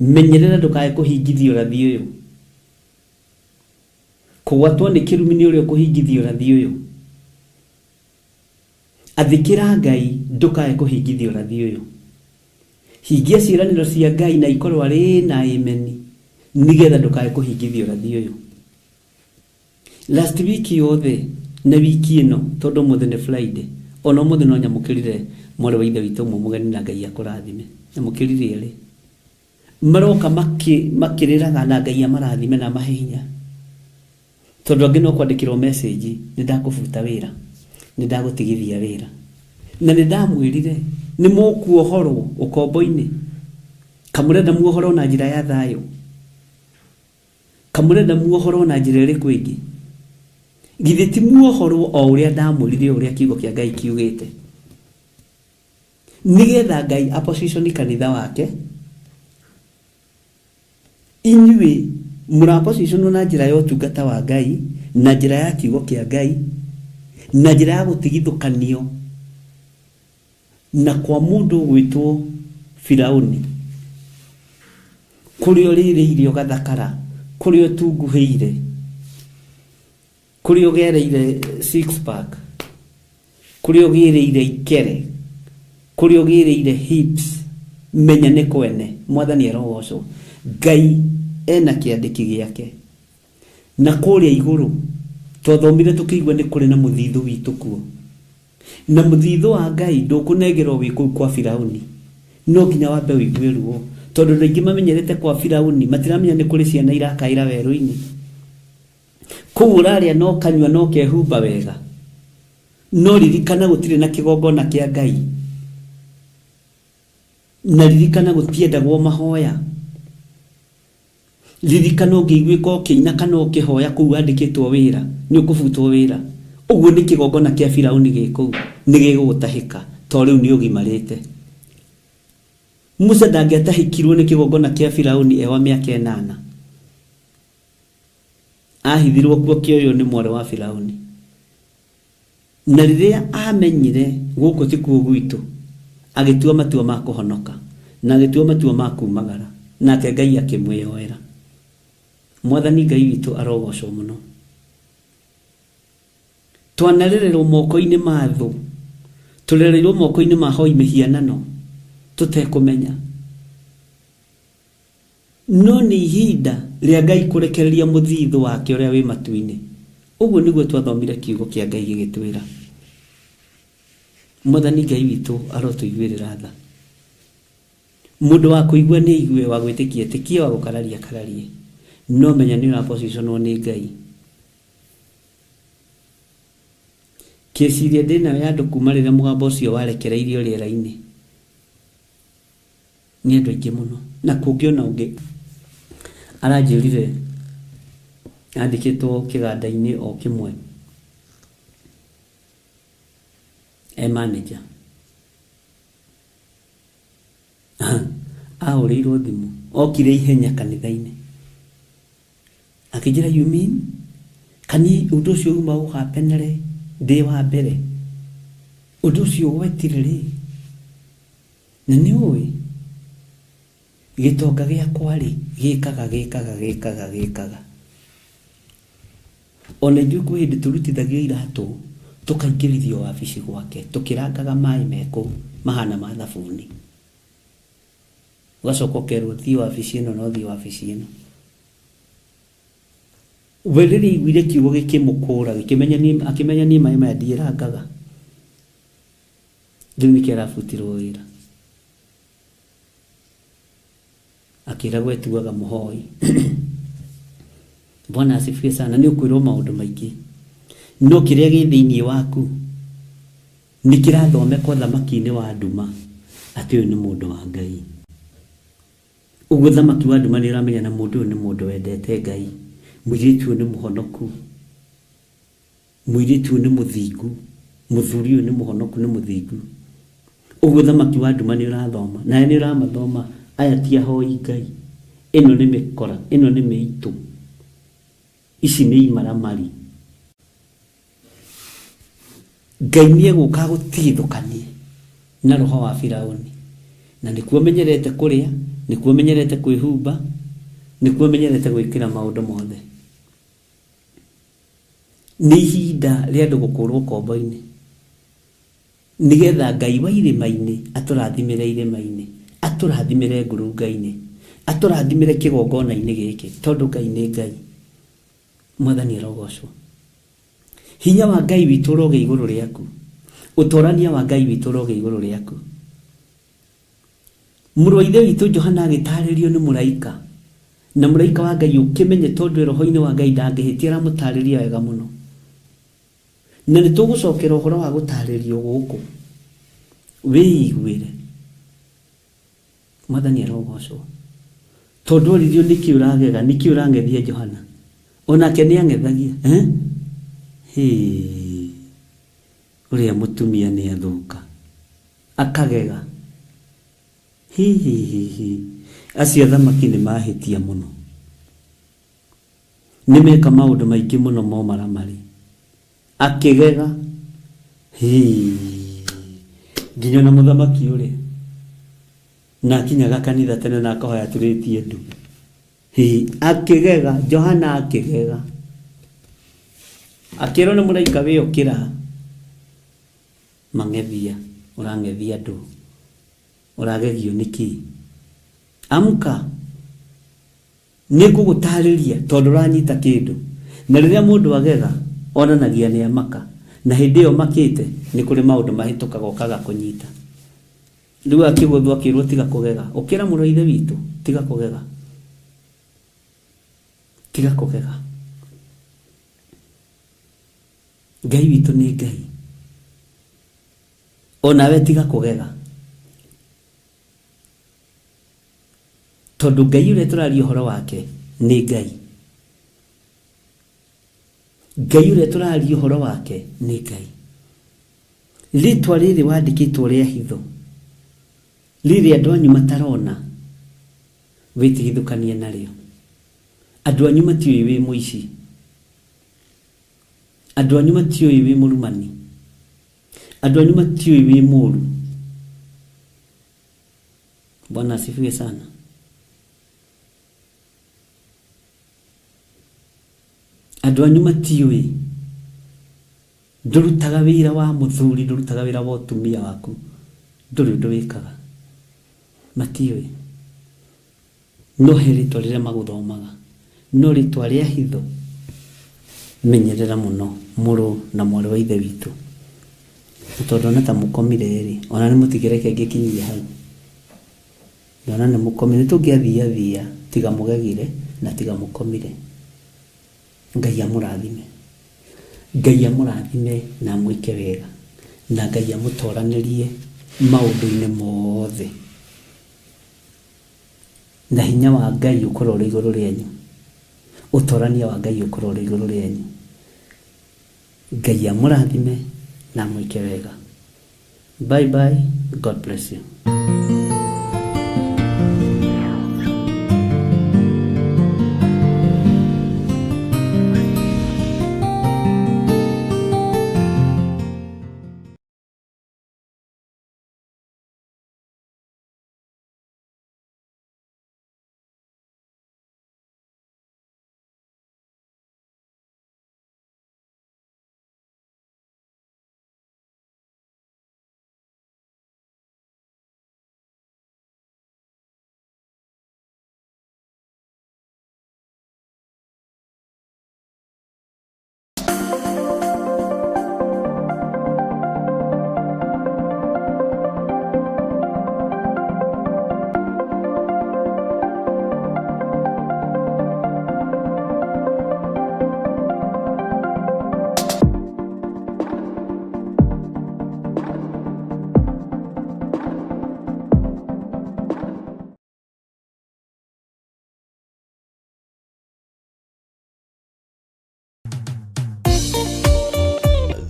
Menyerera ndũkae kũhingithia ũrathi ũyũ. Kũgwatwo nĩ kĩrumi nĩ ũrĩa ũkũhingithia ũrathi ũyũ. Athĩkĩra Ngai ndũkae kũhingithia ũrathi ũyũ. Hingia ciĩranĩro cia Ngai na ikorwo arĩ na ameni, nĩgetha ndũkae kũhingithia ũrathi ũyũ. Last week yothe na wiki ĩno, tondũ ũmũthĩ nĩ Friday, ona ũmũthĩ no nyamũkĩrire mwarĩ wa ithe witũ ũmwe mũgeni na Ngai akũrathime. Nyamũkĩrire erĩ. Maroka makĩrĩraga na Ngai amarathime na amahe hinya. Tondũ angĩ no kwandĩkĩrwo message, nĩ ndakũbuta wĩra, nĩ ndagũtigithia wĩra. Na nĩ ndamwĩrire, nĩ mũkuohorwo ũkombo-inĩ. Kamũrenda muohorwo na njĩra ya thayũ. Kamũrenda muohorwo na njĩra ĩrĩkũ ĩngĩ? Githĩ ti muohorwo o ũrĩa ndamwĩrire, o ũrĩa kiugo kĩa Ngai kiugĩte? Nĩgetha Ngai aposition kanitha wake, inyuĩ mũrapositionwo na njĩra ya ũtungata wa Ngai, na njĩra ya kiugo kĩa Ngai, na njĩra ya gũtigithũkanio na kwa mũndũ ũgwĩtwo Firauni, kũrĩa ũrĩrĩire ũgathakara, kũrĩa ũtunguhĩire, kũrĩa ũgereire six pack, kũrĩa ũgĩrĩire ikere, kũrĩa ũgĩrĩire hips, menya nĩ kwene. Mwathani arogocwo. Ngai ena kĩandĩki gĩake. Na kũrĩa igũrũ twathomire tũkĩigua nĩ kũrĩ na mũthithũ witũ kuo. Na mũthithũ wa Ngai ndũkũnengerwo wĩ kũu kwa Firauni. No nginya wambe ũigue ruo. Tondũ andũ aingĩ mamenyerete kwa Firauni, matiramenya nĩ kũrĩ ciana irakaĩra werũ-inĩ. Kũu ũrarĩa na ũkanyua na ũkehumba wega. No ririkana gũtirĩ na kĩgongona kĩa Ngai. Na ririkana gũtiendagwo mahoya. Ririkana ũngĩiguĩka ũkĩina kana ũkĩhoya kũu wandĩkĩtwo wĩra, nĩ ũkũbutwo wĩra. Ũguo nĩ kĩgongona kĩa Firauni gĩ kũu, nĩ gĩgũgũtahĩka, to rĩu nĩ ũgimarĩte. Musa ndangĩatahĩkirwo nĩ kĩgongona kĩa Firauni e wa mĩaka 8. Ahithirwo kuo kĩoywo nĩ mwarĩ wa Firauni. Na rĩrĩa amenyire gũkũ tikuo gwitũ, agĩtua matua ma kũhonoka, na agĩtua matua ma kumagara, nake Ngai akĩmwĩyoera. Mwathani Ngai witũ arogocwo mũno. Twanarererwo moko-inĩ ma thũ, tũrereirwo moko-inĩ ma hoi mĩhianano, tũtekũmenya. No nĩ ihinda rĩa Ngai kũrekereria mũthithũ wake ũrĩa wĩ matu-inĩ. Ũguo nĩguo twathomire kiugo kĩa Ngai gĩgĩtwĩra. Mwathani Ngai witũ arotũiguĩrĩra tha. Mũndũ wa kũigua nĩ aigue, wa gwĩtĩkia etĩkie, wa gũkararia akararie. No menya nĩ ũrapositionwo nĩ Ngai. Kĩciria ndĩnayo ya andũ kuma rĩrĩa mũgambo ũcio warekereirio rĩera-inĩ nĩ andũ aingĩ mũno. Na kũngĩ ona ũngĩ aranjĩrire andĩkĩtwo kĩganda-inĩ o kĩmwe e manager. Ahũrĩirwo thimũ, okire ihenya kanitha-inĩ. Akĩnjĩra, you mean kani ũndũ ũcio uma ũhapenere ndĩ wa mbere? Ũndũ ũcio gwetire rĩ? Na nĩ ũĩ gĩtonga gĩakwa rĩ gĩkaga gĩkaga gĩkaga gĩkaga. Ona ithuĩ kwĩ hĩndĩ tũrutithagio iratũ tũkaingĩrithio wabici gwake tũkĩrangaga maĩ me kũu mahana ma thabuni. Ũgacoka ũkerwo thiĩ wabici ĩno na ũthiĩ wabici ĩno. We rĩrĩa aiguire kiugo gĩkĩmũkũra, akĩmenya niĩ maĩ maya ndiĩrangaga. Rĩu nĩkĩo arabutirwo wĩra. Akĩragwo etuaga mũhoi. Bwana asifiwe sana. Nĩ ũkwĩrwo maũndũ maingĩ, no kĩrĩa gĩ thĩinĩ waku nĩ kĩrathomekwo thamaki-inĩ wa nduma atĩ ũyũ nĩ mũndũ wa Ngai. Ũguo thamaki wa nduma nĩ ũramenya na mũndũ ũyũ nĩ mũndũ wendete Ngai. Mũirĩtu ũyũ nĩ mũhonoku, mũirĩtu ũyũ nĩ mũthingu, mũthuri ũyũ nĩ mũhonoku, nĩ mũthingu. Ũguo thamaki wa nduma nĩ ũrathoma, nawe nĩ ũramathoma, aya ti ahoi Ngai, ĩno nĩ mĩkora, ĩno nĩ mĩitũ, ici nĩ imaramari. Ngai nĩ egũka agũtigithũkanie na roho wa Firauni. Na nĩkuo menyerete kũrĩa, nĩkuo menyerete kwĩhumba, nĩkuo menyerete gwĩkĩra maũndũ mothe. Nĩ ihinda rĩa andũ gũkũrwo kombo-inĩ, nĩgetha Ngai wa irĩma-inĩ atũrathimĩre irĩma-inĩ, atũrathimĩre ngurunga-inĩ, atũrathimĩre kĩgongona-inĩ gĩkĩ, tondũ Ngai nĩ Ngai. Mwathani arogocwo. Hinya wa Ngai witũ ũrogĩa igũrũ rĩaku. Ũtorania wa Ngai witũ ũrogĩa igũrũ rĩaku. Mũrũ wa Ithe witũ Johana agĩtarĩrio nĩ mũraika, na mũraika wa Ngai ũkĩmenye tondũ roho-inĩ wa Ngai ndangĩhĩtia, aramũtarĩria wega mũno. Na nĩ tũgũcokera ũhoro wa gũtarĩrio gũkũ. Wĩiguĩre. Mwathani arogocwo. Tondũ oririo nĩkĩ ũragega, nĩkĩ ũrang'ethia Johana? Onake nĩ ang'ethagia. Hĩ. Ũrĩa mũtumia nĩ athũka. Akagega. Hi hi hi hi. Acio athamaki nĩ mahĩtia mũno. Nĩ meka maũndũ maingĩ mũno momaramari. Akĩgega. Hi. Nginya na mũthamaki ũrĩa. Na akinyaga kanitha tene na akahoya aturĩtie ndu. Hi. Akĩgega. Johana akĩgega. Akĩrwo nĩ mũraika wĩ ũkĩra. Mang'ethia. Ũrang'ethia andũ. Ũragegio nĩkĩ? Amka. Nĩ ngũgũtarĩria tondũ ũranyita kĩndũ. Na rĩrĩa mũndũ agega, onanagia nĩ amaka. Na hĩndĩ ĩyo makĩte, nĩ kũrĩ maũndũ mahĩtũkaga ũkaga kũnyita. Rĩu akĩgũthwo akĩrwo tiga kũgega. Ũkĩra mũrũ wa Ithe witũ, tiga kũgega. Tiga kũgega. Ngai witũ nĩ Ngai. Onawe tiga kũgega. Tondũ Ngai ũrĩa tũraria ũhoro wake nĩ Ngai. Ngai ũrĩa tũraria ũhoro wake nĩ Ngai. Rĩtwa rĩrĩ wandĩkĩtwo rĩa hitho, rĩrĩ andũ anyu matarona, wĩtigithũkanie narĩo. Andũ anyu matiũĩ wĩ mũici. Andũ anyu matiũĩ wĩ mũrumani. Andũ anyu matiũĩ wĩ mũru. Bwana asifiwe sana. Andũ anyu matiũĩ ndũrutaga wĩra wa mũthuri, ndũrutaga wĩra wa ũtumia waku, ndũrĩ ũndũ wĩkaga. Matiũĩ. No he rĩtwa rĩrĩa magũthomaga, no rĩtwa rĩa hitho, menyerera mũno mũrũ na mwarĩ wa ithe witũ. Na tondũ ona ta mũkomire rĩ, ona nĩ mũtigĩreke ngĩkinyie hau. Ndona nĩ mũkomire, nĩ tũngĩathiathia tiga mũgegire na tiga mũkomire. Ngai amũrathime. Ngai amũrathime na amwĩke wega. Na Ngai amũtoranĩrie maũndũ-inĩ mothe. Na hinya wa Ngai ũkorwo ũrĩ igũrũ rĩanyu. Ũtorania wa Ngai ũkorwo ũrĩ igũrũ rĩanyu. Ngai amũrathime na amwĩke wega. Bye bye. God bless you.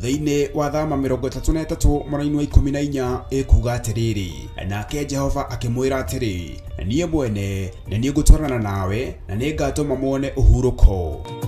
Thĩinĩ wa Thama 33 mũraini wa 14 ĩkuga atĩrĩrĩ, nake Jehova akĩmwĩra atĩrĩ, niĩ mwene nĩ niĩ ngũtwarana nawe na nĩ ngatũma muone ũhurũko.